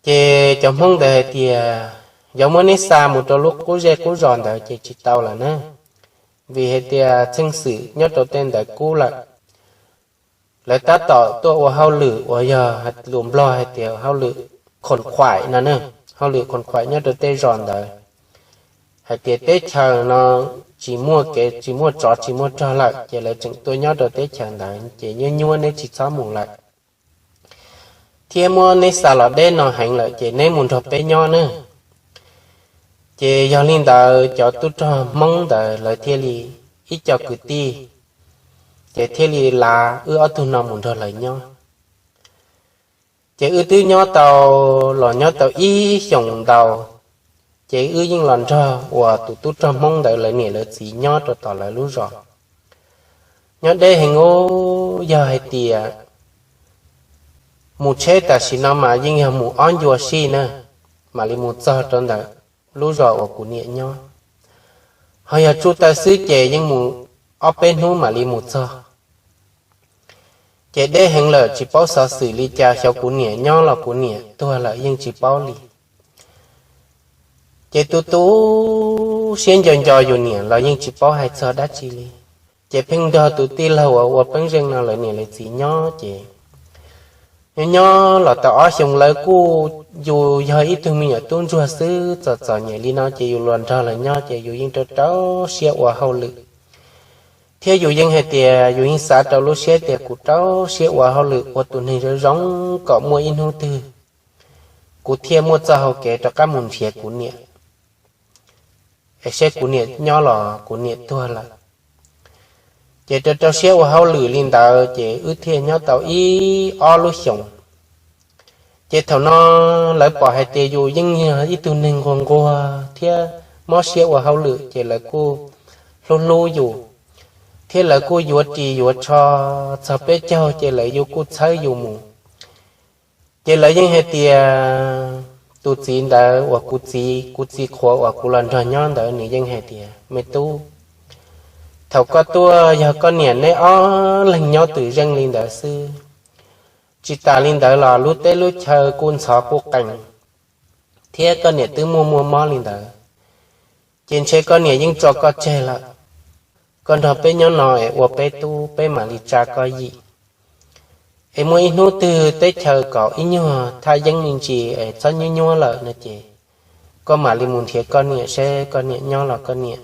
Ces cov Hmoob ntawd hais tias, yuav muab neb xa mus rau lub qub zej qub zos ntawd ces tsis tau lawm na, vim hais tias txheej xwm nyob rau tej ntawd kub lawm. Lawv tab tom tuaj ua hauj lwm uas yog lus Nplog hais tias hauj lwm khon khuaim no, hauj lwm khon khuaim nyob rau tej zos ntawd, hais tias teb chaws no tsis muaj kev, tsis muaj tsov tsis muaj rog lawm, ces lawv tseem tuaj nyob rau teb chaws ntawd, ces nyuaj nyuaj neb tsis txhob mus lawm, thiab muab neb xa los deb no heev lawm ces neb mus nrog peb nyob nawb. Ces yog li ntawd cov tub rog Hmoob ntawd lawv thiaj li, ib co kwv tij, ces thiaj li lav wb ob tug no mus nrog lawv nyob. Ces wb twb nyob tau, los nyob tau ib xyoos ntau, ces wb yeej los nrog uas tus tub rog Hmoob ntawd lawv niam lawv txiv nyob rau tom lawv lub zos. Nyob deb heev ub, yog hais tias mus tsheb tam sim no mas yeej yog mus ob ncua sij na, mam li mus txog rau ntawm lub zos uas kuv niam nyob. Ho yog tsuj taw xwb ces yeej mus ob peb hnub mam li mus txog. Ces deb heev lawm tsis paub xov xwm li cas, xyov kuv niam nyob los kuv niam tuag lawm yeej tsis paub li. Ces tu tu siab nco nco yus niam los yeej tsis paub hais txog dab tsi li. Ces pheej nrog tus tij laug uas ua peeb zeej no lawv niam lawv txiv nyob ces nyob nyob los tau ob xyoos lawv kuj, yus yog ib tug me nyuam tub ntsuag xwb, txom txom nyem li no ces yus los nrog lawv nyob ces yus yeej rau rau siab ua hauj lwm, thiab yus yeej hais tias yus yeej xav rau lub siab tias kuv rau siab ua hauj lwm ua tus neeg zoo zoo kom muaj ib hnub twg kuv thiaj muaj txoj hau kev rov qab mus nrhiav kuv niam, es seb kuv niam nyob los kuv niam tuag lawm. Ces rau rau siab ua hauj lwm li ntawd ces wb thiaj nyob tau ib ob lub xyoos. Ces thaum no lawv pom hais tias yus yeej yog ib tug neeg nquag nquag thiab mob siab ua hauj lwm ces lawv kuj hlub hlub yus, thiab lawv kuj yuav ris yuav tsho, txog peb caug ces lawv yuav kuj txhawb yus mus. Ces lawv yeej hais tias, tus txiv ntawd uas kuv txiv, kuv txiv qhuav uas kuv los nrog nyob ntawd nws yeej hais tias, me tub, thaum koj tuaj yog koj niam neb ob leeg nyob twm zeej li ntawd xwb. Tsis tas li ntawd los lub teb lub chaw kuj ntxhov quj qees, thiab koj niam twb muaj muaj mob li ntawd, ces ntshe koj niam yeej tso koj tseg lawm. Koj nrog peb nyob no es ua peb tub peb mam li tsa koj yim. Es muaj ib hnub twg teb chaws kom ib nyuag thaj yeeb me ntsis es txhob nyuab nyuab lawm no ces koj mam li mus nrhiav koj niam seb koj niam nyob los koj niam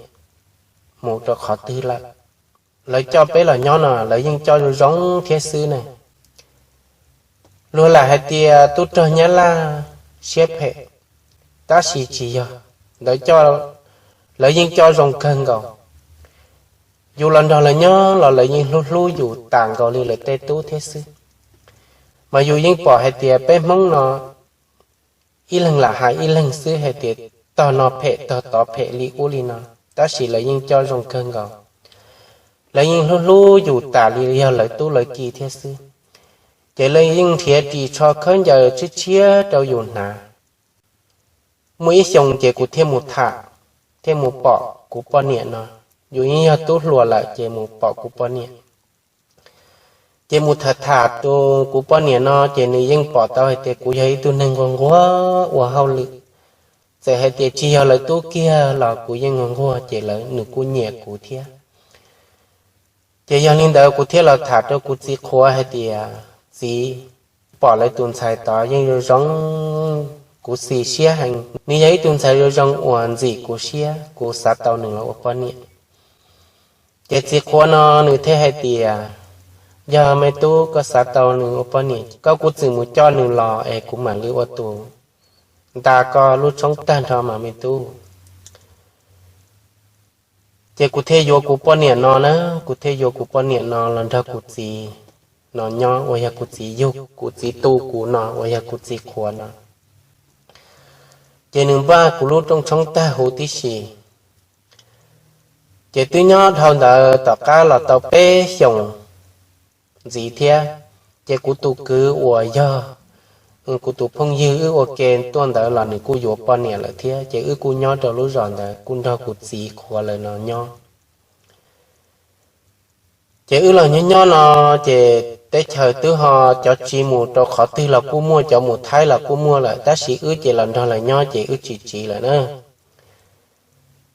mus rau qhov twg lawm. Lawv coj peb los nyob no lawv yeej coj zoo zoo thiab xwb ne. Luag lam hais tias tub rog Nyab Laj siab phem, tab sis tsis yog, ntawd lawv yeej coj zoo kawg nkaus. Yus los nrog lawv nyob los lawv yeej hlub hlub yus tas nkaus li lawv tej tub thiab xwb. Mas yus yeej pom hais tias peb Hmoob no ib leeg lam hais ib leeg xwb hais tias tog no phem tog tod phem li ub li no, tab sis lawv yeej coj zoo kawg nkaus. Lawv yeej hlub hlub yus tas li yog lawv tub lawv ki thiab xwb. Ces lawv yeej nrhiav ris tsho khawb ncaws tshiab tshiab rau yus hnav. Muaj ib xyoo ces kuv thiaj mus tham, thiaj mus pom kuv poj niam no. Yus yeej yog tub hluas lawm ces mus pom kuv poj niam. Ces mus tham tham tus kuv poj niam no ces nws yeej pom tau hais tias kuv yog ib tug neeg nquag nquag ua hauj lwm. Txawm hais tias tsis yog lawv tub kiag los kuv yeej nquag nquag ces lawv nws kuj nyiam kuv thiab. Ces yog li ntawd kuv thiaj los tham rau kuv txiv qhuav hais tias, txiv, pom lawv tus ntxhais tod yeej zoo zoo, kuv xis siab heev, nws yog ib tug ntxhais zoo zoo uas ntxim kuv siab, kuv xav tau nws los ua poj niam. Ces txiv qhuav no nws thiaj hais tias, yog me tub koj xav tau nws ua poj niam koj kuj txwm mus coj nws los es kuv mam li ua tus nta koj lub tshoob tag nrho mas me tub. Ces kuv thiaj yuav kuv poj niam no na, kuv thiaj yuav kuv poj niam no los nrog kuv txiv no nyob uas yog kuv txiv yug, kuv txiv tu kuv no uas yog kuv txiv qhuav no. Ces nws npaj kuv lub rooj tshoob tag huv tib si. Ces twb nyob dhau ntawd tom qab los tau peb xyoos ntxiv thiab. Ces kuv tus kwv uas yog kuv tus phooj ywg wb ua ke tuaj ntawd los nws kuj yuav poj niam lawm thiab, ces wb kuj nyob rau lub zos ntawd kuj nrog kuv txiv qhuav lawv no nyob. Ces wb los nyob nyob no, ces teb chaws twb ho cov tsis mus rau qhov twg los kuj muaj, cov mus Thaib los kuj muaj lawm, tab sis wb ces los nrog lawv nyob ces wb tsis tsiv lawm na.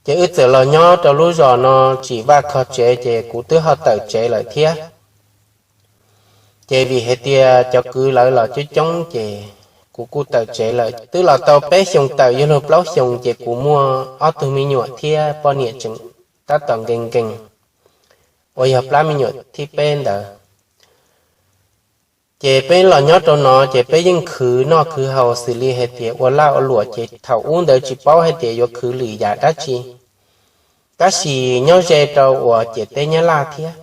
Ces wb txawm los nyob rau lub zos no tsim vaj kho tsev, ces kuv twb ho tawm tsev lawm thiab. Ces vim hais tias cov kwv lawv los coob coob, ces kuv kuj tawm tsev lawm. Twb los tau peb xyoos tawm yuav luag plaub xyoos, ces kuv muaj ob tug me nyuam thiab poj niam tseem tab tom nkees nkees, uas yog plab me nyuam thib peb ntawd. Ces peb los nyob rau no ces peb yeej khwv noj khwv haus xws li hais tias ua laj ua luam, ces thaum ub ntawd tsis paub hais tias yuav khwv lwm yam dab tsi, tab sis nyob ze rau uas ciam teb Nyab Laj thiab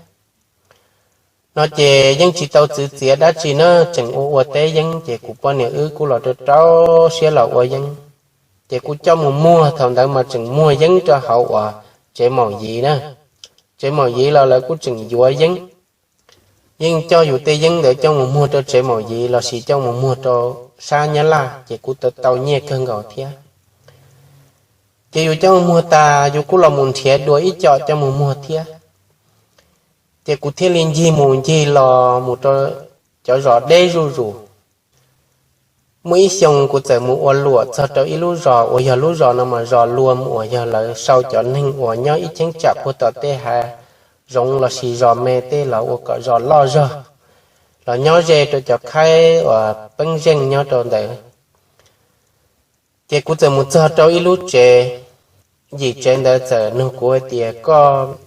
no ces yeej tsis tau txwv txiav dab tsi na, tseem ua ua teb yeeb, ces kuv poj niam wb kuj los rau rau siab los ua yeeb. Ces kuj coj mus muag, thaum ntawd mas tseem muag yeeb rau hauv uas tsev maum yiv na, tsev maum yiv los lawv kuj tseem yuav yeeb. Yeej coj yus tej yeeb ntawd coj mus muag rau tsev maum yiv lossis coj mus muag rau sab Nyab Laj, ces kuj tau tau nyiaj kawg nkaus thiab. Ces yus coj mus muag tas yus kuj los mus nrhiav dua ib co coj mus muag thiab. Ces kuv thiaj li ncig mus ncig los mus rau cov zos deb zuj zus. Muaj ib xyoo kuv txawm mus ua luam txog rau ib lub zos uas yog lub zos no mas zos Luam uas yog lawv sau cov neeg uas nyob ib cheeb tsam puag tom tej hav zoov lossis zos me tej los ua kom zos loj zog, los nyob ze rau cov khaib uas peeb zeej nyob rau ntawd. Ces kuv txawm mus txog rau ib lub tsev, yim tsev ntawd txawm nug kuv hais tias koj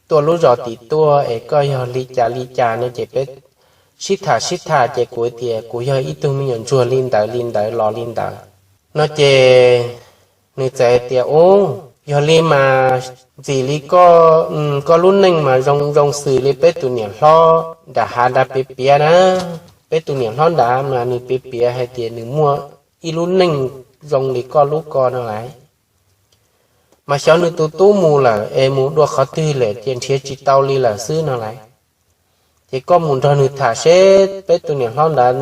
tuaj lub zos tim tuaj es koj yog li cas li cas no, ces peb sib tham sib tham ces kuv hais tias kuv yog ib tug me nyuam ntsuag li ntawd li ntawd los li ntawd no ces nws txawm hais tias, u, yog li mas ntxim li koj, koj lub neej mas zoo zoo xws li peb tus niam hlob nram hav nrad piav piav na. Peb tus niam hlob nrad mas nws piav piav hais tias nws muaj ib lub neej zoo li koj lub ko no lawm. Mas xyov nws tus tub mus lawm es mus dua qhov twg lawm ces nrhiav tsis tau li lawm xwb no lawm. Ces koj mus nrog nws tham seb peb tus niam hlob ntawd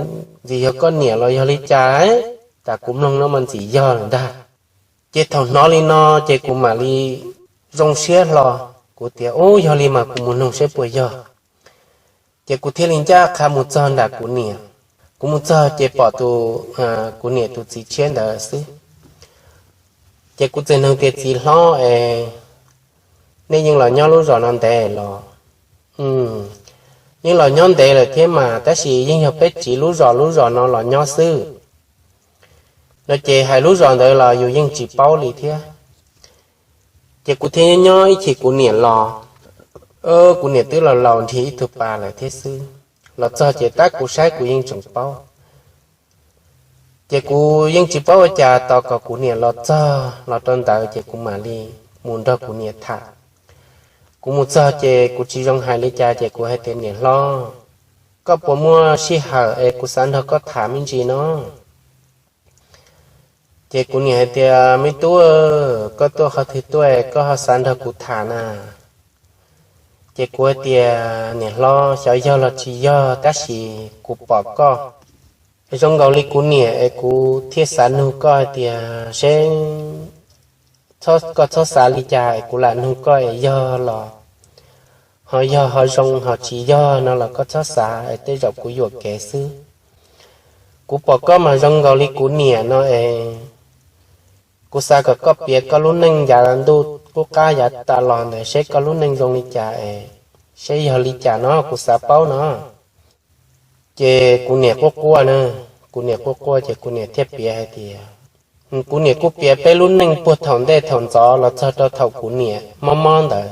ntxim yog koj niam los yog li cas. Tas kuv mloog no mas ntxim yog lawm ntag. Ces thaum hnov li no ces kuv mam li zoo siab hlo, kuv tias, u, yog li mas kuv mus noog seb puas yog. Ces kuv thiaj li ncaj qha mus txog nram kuv niam. Kuv mus txog ces pom tus, kuv niam tus txiv tshiab ntawd xwb. Ces kuv txawm nug tias, txiv hlob es nej yeej los nyob lub zos no ntev los? yeej los nyob ntev lawm thiab mas, tab sis yeej yog peb tsiv lub zos lub zos no los nyob xwb. No ces hais lub zos ntawd los yus yeej tsis paub li thiab. Ces kuv thiaj nyob nyob ib chim kuv niam los, kuv niam twb laus laus nrhiav ib tug pas lawm thiab xwb. Los txog ces tab kuv saib kuv yeej tseem paub. Ces kuv yeej tsis paub ua cas, tos kom kuv niam los txog los rau ntawd ces kuv mam li mus nrog kuv niam tham. Kuv mus txog ces kuv tsis zoo hais li cas ces kuv hais tias, Niam hlob, koj puas muaj sij hawm es kuv xav nrog koj tham me ntsis no? Ces kuv niam hais tias, Me tub, koj tuaj qhov twg tuaj es koj ho xav nrog kuv tham na? Ces kuv hais tias, Niam hlob, xyov yog los tsis yog tab sis kuv pom koj zoo nkaus li kuv niam es kuv thiaj xav nug koj hais tias seb koj txhob xav li cas es kuv lam nug koj es yog los ho yog ho zoo ho tsis yog no los koj txhob xav es tej zaum kuv yuam kev xwb. Kuv pom koj mas zoo nkaus li kuv niam no es kuv xav kom koj piav koj lub neej yav ntuj qub qab yav tas los ntawd seb koj lub neej zoo li cas es seb yog li cas no kuv xav paub no. Ces kuv niam quaj quaj na, kuv niam quaj quaj ces kuv niam thiaj piav hais tias, kuv niam kuj piav peb lub neej puag thaum ntej thaum ntxov los txog rau thaum kuv niam mob mob ntawd.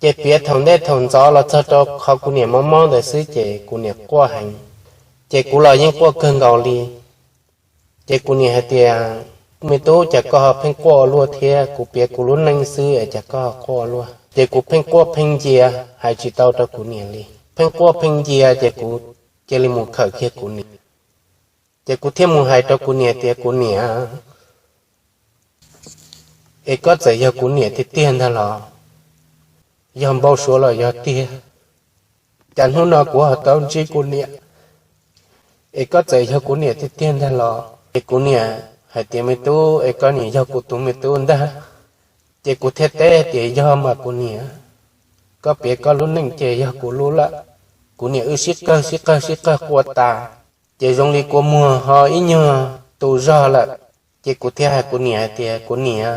Ces piav thaum ntej thaum ntxov los txog rau qhov kuv niam mob mob ntawd xwb ces kuv niam quaj heev, ces kuv los yeej quaj kawg nkaus li. Ces kuv niam hais tias, Me tub, cas koj ho pheej quaj ua luaj thiab? Kuv piav kuv lub neej xwb es cas koj ho quaj ua luaj? Ces kuv pheej quaj pheej ncia, hais tsis tau rau kuv niam li. Pheej quaj pheej ncia ces kuv cia li mus khawm kiag kuv niam. Ces kuv thiaj mus hais rau kuv niam tias, Kuv niam, es koj txawm yog kuv niam tiag tiag ntag los? Yog npau suav los yog tiag? Cas hnub no kuv ho tau ntsib kuv niam, es koj txawm yog kuv niam tiag tiag ntag los? Ces kuv niam hais tias, Me tub, es koj niam yog kuv tus me tub ntag. Ces kuv thiaj teb tias, Yog mas kuv niam, koj piav koj lub neej ces yog kuv lub lawm. Kuv niam wb sib qawg sib qawg sib qawg quaj tas, ces zoo li kua muag ho ib nyuag tu zog lawm. Ces kuv thiaj hais kuv niam hais tias, Kuv niam,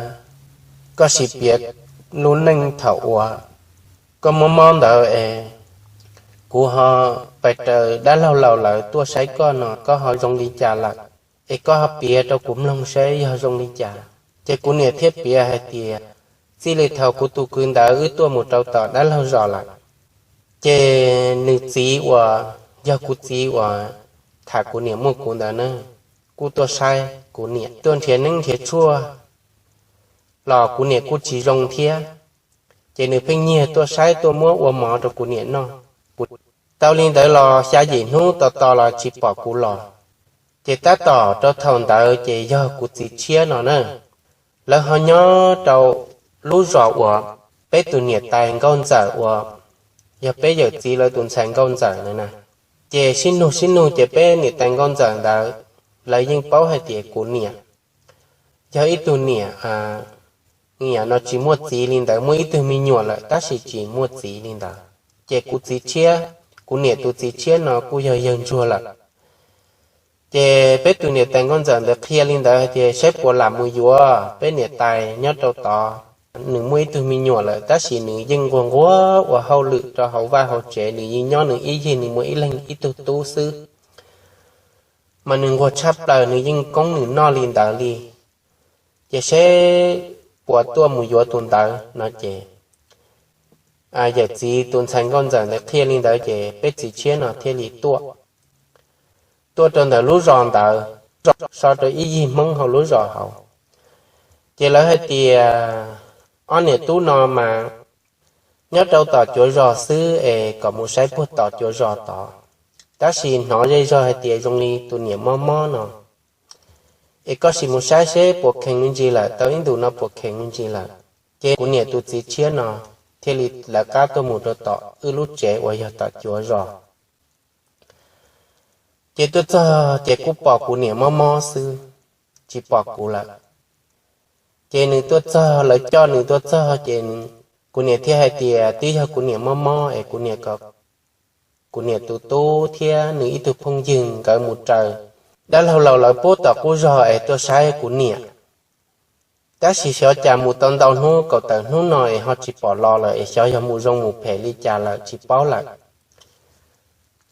koj sim piav lub neej thaum uas koj mob mob ntawd es kuv ho pais raws dab laug laus lawv tuaj saib koj no koj ho zoo li cas lawm, es koj ho piav rau kuv mloog saib yog zoo li cas. Ces kuv niam thiaj piav hais tias, Txij li thaum kuv tus kwv ntawd wb tuaj mus rau tom dab laug zos lawm, ces nws txiv uas yog kuv txiv uas tham kuv niam muaj kuv ntawd na, kuj tuaj saib kuv niam, tuaj nrhiav neeb nrhiav tshuaj los kuv niam kuj tsis zoo thiab. Ces nws pheej nyiag tuaj saib tuaj muab ua mov rau kuv niam noj. Kuv tau li ntawd los xya yim hnub tos tos los tsis pom kuv los. Ces tab tom rau thaum ntawd ces yog kuv txiv tshiab no na, lawv ho nyob rau lub zos uas peb tus niam tais nkauj ntxawm uas yog peb yawm txiv lawv tus ntxhais nkauj ntxawm ntawd na. Ces sib nug sib nug ces peb niam tais nkauj ntxawm ntawd lawv yeej paub hais tias kuv niam yog ib tug niam, niam no tsis muaj txiv li ntawd, muaj ib tug me nyuam lawm tab sis tsis muaj txiv li ntawd. Ces kuv txiv tshiab, kuv niam tus txiv tshiab no kuj yog yawg ntsuag lawm. Ces peb tus niam tais nkauj ntxawm ntawd qhia li ntawd hais tias saib puas lam mus yuav peb niam tais nyob rau tod. Nws muaj ib tug me nyuam lawm tab sis nws yeej nquag nquag ua hauj lwm rau hauv vaj hauv tsev, nws yeej nyob nws ib yig, nws muaj ib leeg ib tug tub xwb, mas nws nquag tshaj plaws, nws yeej koob nws noj li ntawd li. Ces seb puas tuaj mus yuav tus ntawd no ces yawm txiv tus ntxhais nkauj ntxawm ntawd qhia li ntawd ces peb txiv tshiab no thiaj li tuaj, tuaj rau ntawm lub zos ntawd, so rau ib yig Hmoob hauv lub zos hauv. Ces lawv hais tias ob niam tub no mas nyob rau tom cuav zos xwb es kom mus saib puag tom cuav zos tod. Tab sis hnov zej zog hais tias zoo li tus niam mob mob no, es koj sim mus saib seb puas kheev me ntsis lawm, tau ib ntus no puas kheev me ntsis lawm. Ces kuv niam tus txiv tshiab no thiaj li lawv qab tuaj mus rau tom wb lub tsev uas yog tom cuav zos. Ces tuaj txog ces kuj pom kuv niam mob mob xwb, tsis pom kuv lawm. Ces nws tuaj txog, lawv coj nws tuaj txog ces kuv niam thiaj hais tias twb yog kuv niam mob mob es kuv niam kom kuv niam tus tub thiab nws ib tug phooj ywg nkawd mus raws dab laug laus lawv pub tom qub zog es tuaj saib kuv niam. Tab sis xyov cas mus tau ntau hnub kaum tawm hnub no es ho tsis pom los lawm es xyov yog mus zoo mus phem li cas lawm tsis paub lawm.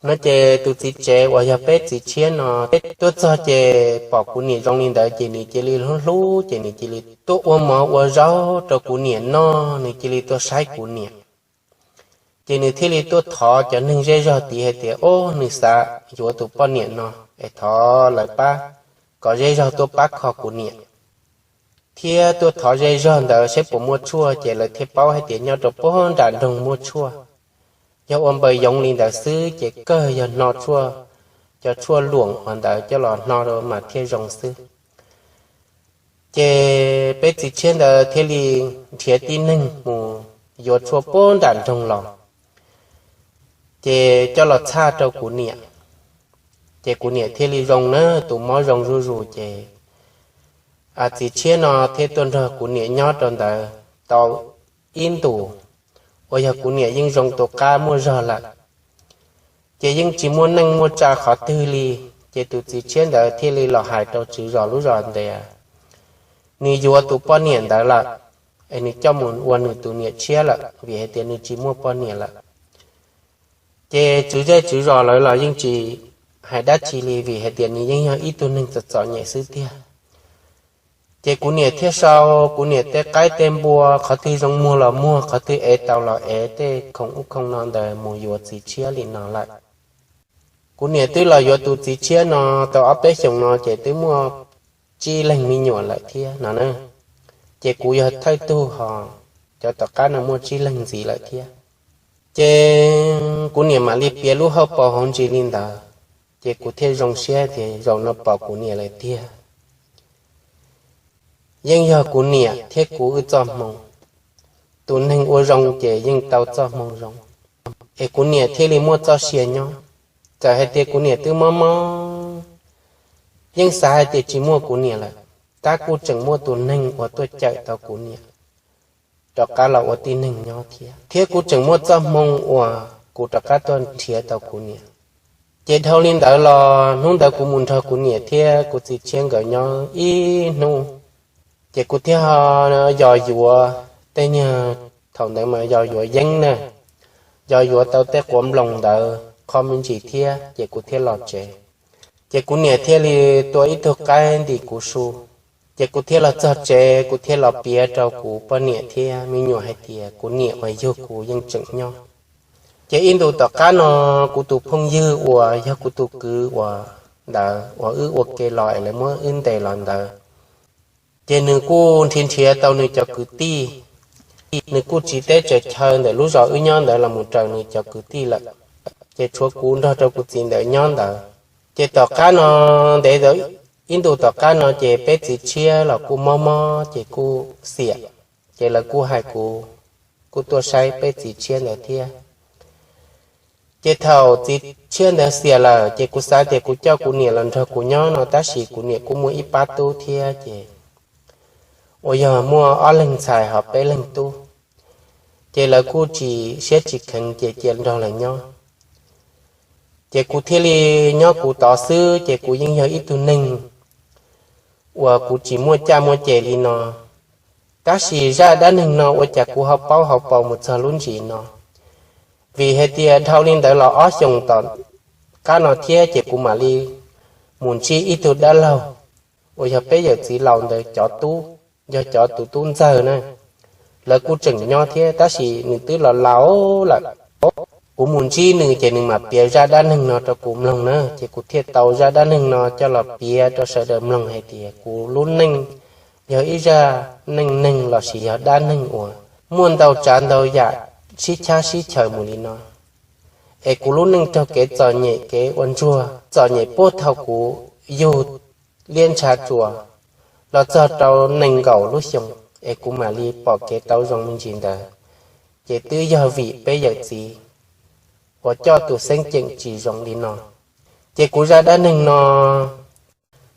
No ces tus txiv tsev uas yog peb txiv tshiab no, peb tuaj txog ces pom kuv niam zoo li ntawd ces nws cia li hlub hlub ces nws cia li tuaj ua mov ua zaub rau kuv niam noj, nws cia li tuaj saib kuv niam. Ces nws thiaj li tuaj thov cov neeg zej zog tid hais tias, o, nws xav yuav tus poj niam no es thov lawv pab kom zej zog tuaj pab kho kuv niam, thiab tuaj thov zej zog ntawd saib puas muaj tshuaj, ces lawv thiaj paub hais tias nyob rau puag nram nroog muaj tshuaj. Yog ua npaws yoov li ntawd xwb ces kawg yog hno tshuaj, cov tshuaj luam uas ntawd coj los hno rau mas thiaj zoo xwb. Ces peb txiv tshiab ntawd thiaj li nrhiav tib neeg mus yuav tshuaj puag nram nroog los, ces coj los txhaj rau kuv niam. Ces kuv niam thiaj li zoo na, tus mob zoo zuj zus ces txiv tshiab no thiaj tuaj nrog kuv niam nyob rau ntawd tau ib ntus, uas yog kuv niam yeej zoo tus qab muaj zog lawm, ces yeej tsis muaj neej muaj tsa qhov twg li. Ces tus txiv tshiab ntawd thiaj li los hais rau tswv zos lub zos ntawd, nws yuav tus poj niam ntawd lawm, es nws coj mus ua nws tus niam tshiab lawm vim hais tias nws tsis muaj poj niam lawm. Ces tswv zej tswv zos lawv los yeej tsis hais dab tsi li vim hais tias nws yeej yog ib tug neeg txom txom nyem xwb tiag. Ces kuv niam thiaj sau kuv niam tej qaib tej npua, qhov twg zoo muag los muag, qhov twg ev tau los ev tej khoom ub khoom no ntawd mus yuav txiv tshiab li no lawm. Kuv niam twb los yuav tus txiv tshiab no tau ob peb xyoos no ces twb muaj tsib leeg me nyuam lawm thiab no na. Ces kuv yog thawj tug hos, cov tom qab no muaj tsib leeg ntxiv lawm thiab. Ces kuv niam mam li piav lub hauj paus hauv ntsis li ntawd, ces kuv thiaj zoo siab tias zaum no pom kuv niam lawm tiag. Yeej yog kuv niam thiab kuv wb txoj hmoo, tus neeg ua zoo ces yeej tau txoj hmoo zoo, es kuv niam thiaj li muaj txoj sia nyob. Txawm hais tias kuv niam twb mob mob, yeej xav hais tias tsis muaj kuv niam lawm, tab kuj tseem muaj tus neeg uas tuaj cawm tau kuv niam rov qab los ua tib neeg nyob thiab, thiab kuv tseem muaj txoj hmoo uas kuv rov qab tuaj nrhiav tau kuv niam. Ces dhau li ntawd los hnub ntawd kuv mus nrog kuv niam thiab kuv txiv tshiab nkawd nyob ib hnub, ces kuv thiaj yos yuav tej nyuag, thaum ntawd mas yos yuav yeeb na, yos yuav tau tej quav nploos ntawd qho me ntsis thiab ces kuv thiaj los tsev. Ces kuv niam thiaj li tua ib tug qaib ntim kuv su. Ces kuv thiaj los txog tsev, kuv thiaj los piav rau kuv poj niam thiab me nyuam hais tias kuv niam uas yug kuv yeej tseem nyob. Ces ib ntus tom qab no, kuv tus phooj ywg uas yog kuv tus kwv uas ntawd uas wb ua ke los es lawv muab wb ntes los ntawd, ces nws kuj nrhiav nrhiav tau nws cov kwv tij. Nws kuj tsiv teb tsaws chaw ntawm lub zos wb nyob ntawd los mus raws nws cov kwv tij lawm. Ces tshuav kuv nrog rau kuv txiv ntawd nyob ntawd. Ces tom qab no, ntev ib ntus tom qab no ces peb txiv tshiab los kuj mob mob ces kuj xiam. Ces lawv kuj hais kuv, kuj tuaj saib peb txiv tshiab ntawd thiab. Ces thaum txiv tshiab ntawd xiam lawm ces kuv xav tias kuv coj kuv niam los nrog kuv nyob no, tab sis kuv niam kuj muaj ib pab tub thiab ces uas yog muaj ob leeg ntxhais hos peb leeg tub, ces lawv kuj tsis siab tsis kheev ces cia nrog lawv nyob. Ces kuv thiaj li nyob kuv tod xwb, ces kuv yeej yog ib tug neeg uas kuv tsis muaj caj muaj ces li no. Tab sis zaj dab neeg no ua cas kuv ho paub hauv paus mus txog lub ntsis no, vim hais tias dhau li ntawd los ob xyoos tom qab no thiab ces kuv mam li mus ntsib ib tug dab laug uas yog peb yawm txiv laus ntawd cov tub, yog cov tus tub ntxawg na. Lawv kuj tseem nyob thiab tab sis nws twb los laus lawm. Kuv mus ntsib nws ces nws mam piav zaj dab neeg no rau kuv mloog na, ces kuv thiaj tau zaj dab neeg no coj los piav rau sawv daws mloog hais tias kuv lub neej yog ib zaj neej neeg lossis yog dab neeg uas muaj ntau tsav ntau yam sib chab sib chaws mus li no. Es kuv lub neej raug kev txom nyem kev ua ntsuag txom nyem puag thaum kuv yug liab ntsha tsuas los txog rau nees nkaum lub xyoos es kuv mam li pom kev tau zoo me ntsis ntawd, ces twb yog vim peb yawm txiv uas coj tus xeeb ceem tsis zoo li no. Ces kuv zaj dab neeg no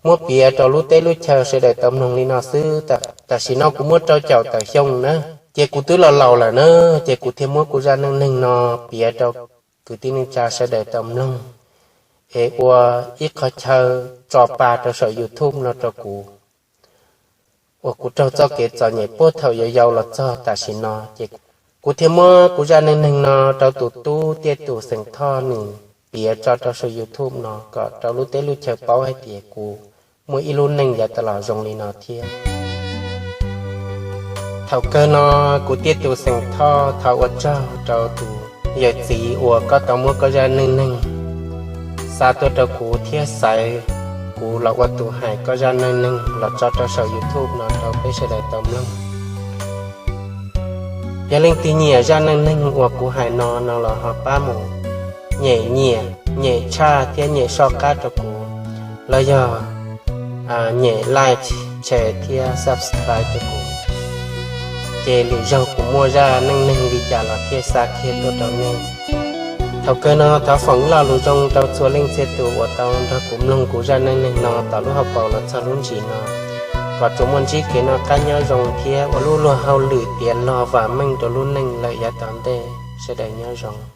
muab piav rau lub teb lub chaw sawv daws tau mloog li no xwb. Tam sim no kuv muaj rau caum tawm xyoo na, ces kuv twb los laus lawm na, ces kuv thiaj muab kuv zaj neej neeg no piav rau kwv tij neej tsa sawv daws tau mloog, es ua ib qho chaw tso pa rau saum YouTube no rau kuv. uas kuv raug txoj kev txom nyem puag thaum yau yau los txog tam sim no ces kuv thiaj muab kuv zaj neej neeg no rau tus tub Tiaj Tus xeem Thoj nws piav tso rau saum YouTube no kom rau lub teb lub chaw paub hais tias kuv muaj ib lub neej yav tas los zoo li no thiab. Thaum kawg no kuv Tiaj Tus xeem Thoj thov ua tsaug rau tus yawm txiv uas koj tau muab koj zaj neej neeg xa tuaj rau kuv thiab xaiv kuv los ua tus hais koj zaj neej neeg los tso rau saum YouTube no rau peb sawv daws tau mloog. Yog leej twg nyiam zaj neej neeg uas kuv hais no no los ho pab mus nyem nyiam, nyem tshaj thiab nyem soj qab rau kuv, los yog nyem like, share thiab subscribe rau kuv, ces lwm zaug kuv muaj zaj neej neeg li cas los thiaj xa kiag tuaj rau nej. Thaum kawg no thov foom ib lo lus zoo rau txhua leej txhia tus uas tau nrog kuv mloog kuv zaj neej neeg no tom lub hauv paus los txog lub ntsis no, kom tsuas muaj ntsib kev noj qab nyob zoo thiab ua lub luag hauj lwm tiav log vam meej rau lub neej lawm yav tom ntej. Sawv daws nyob zoo.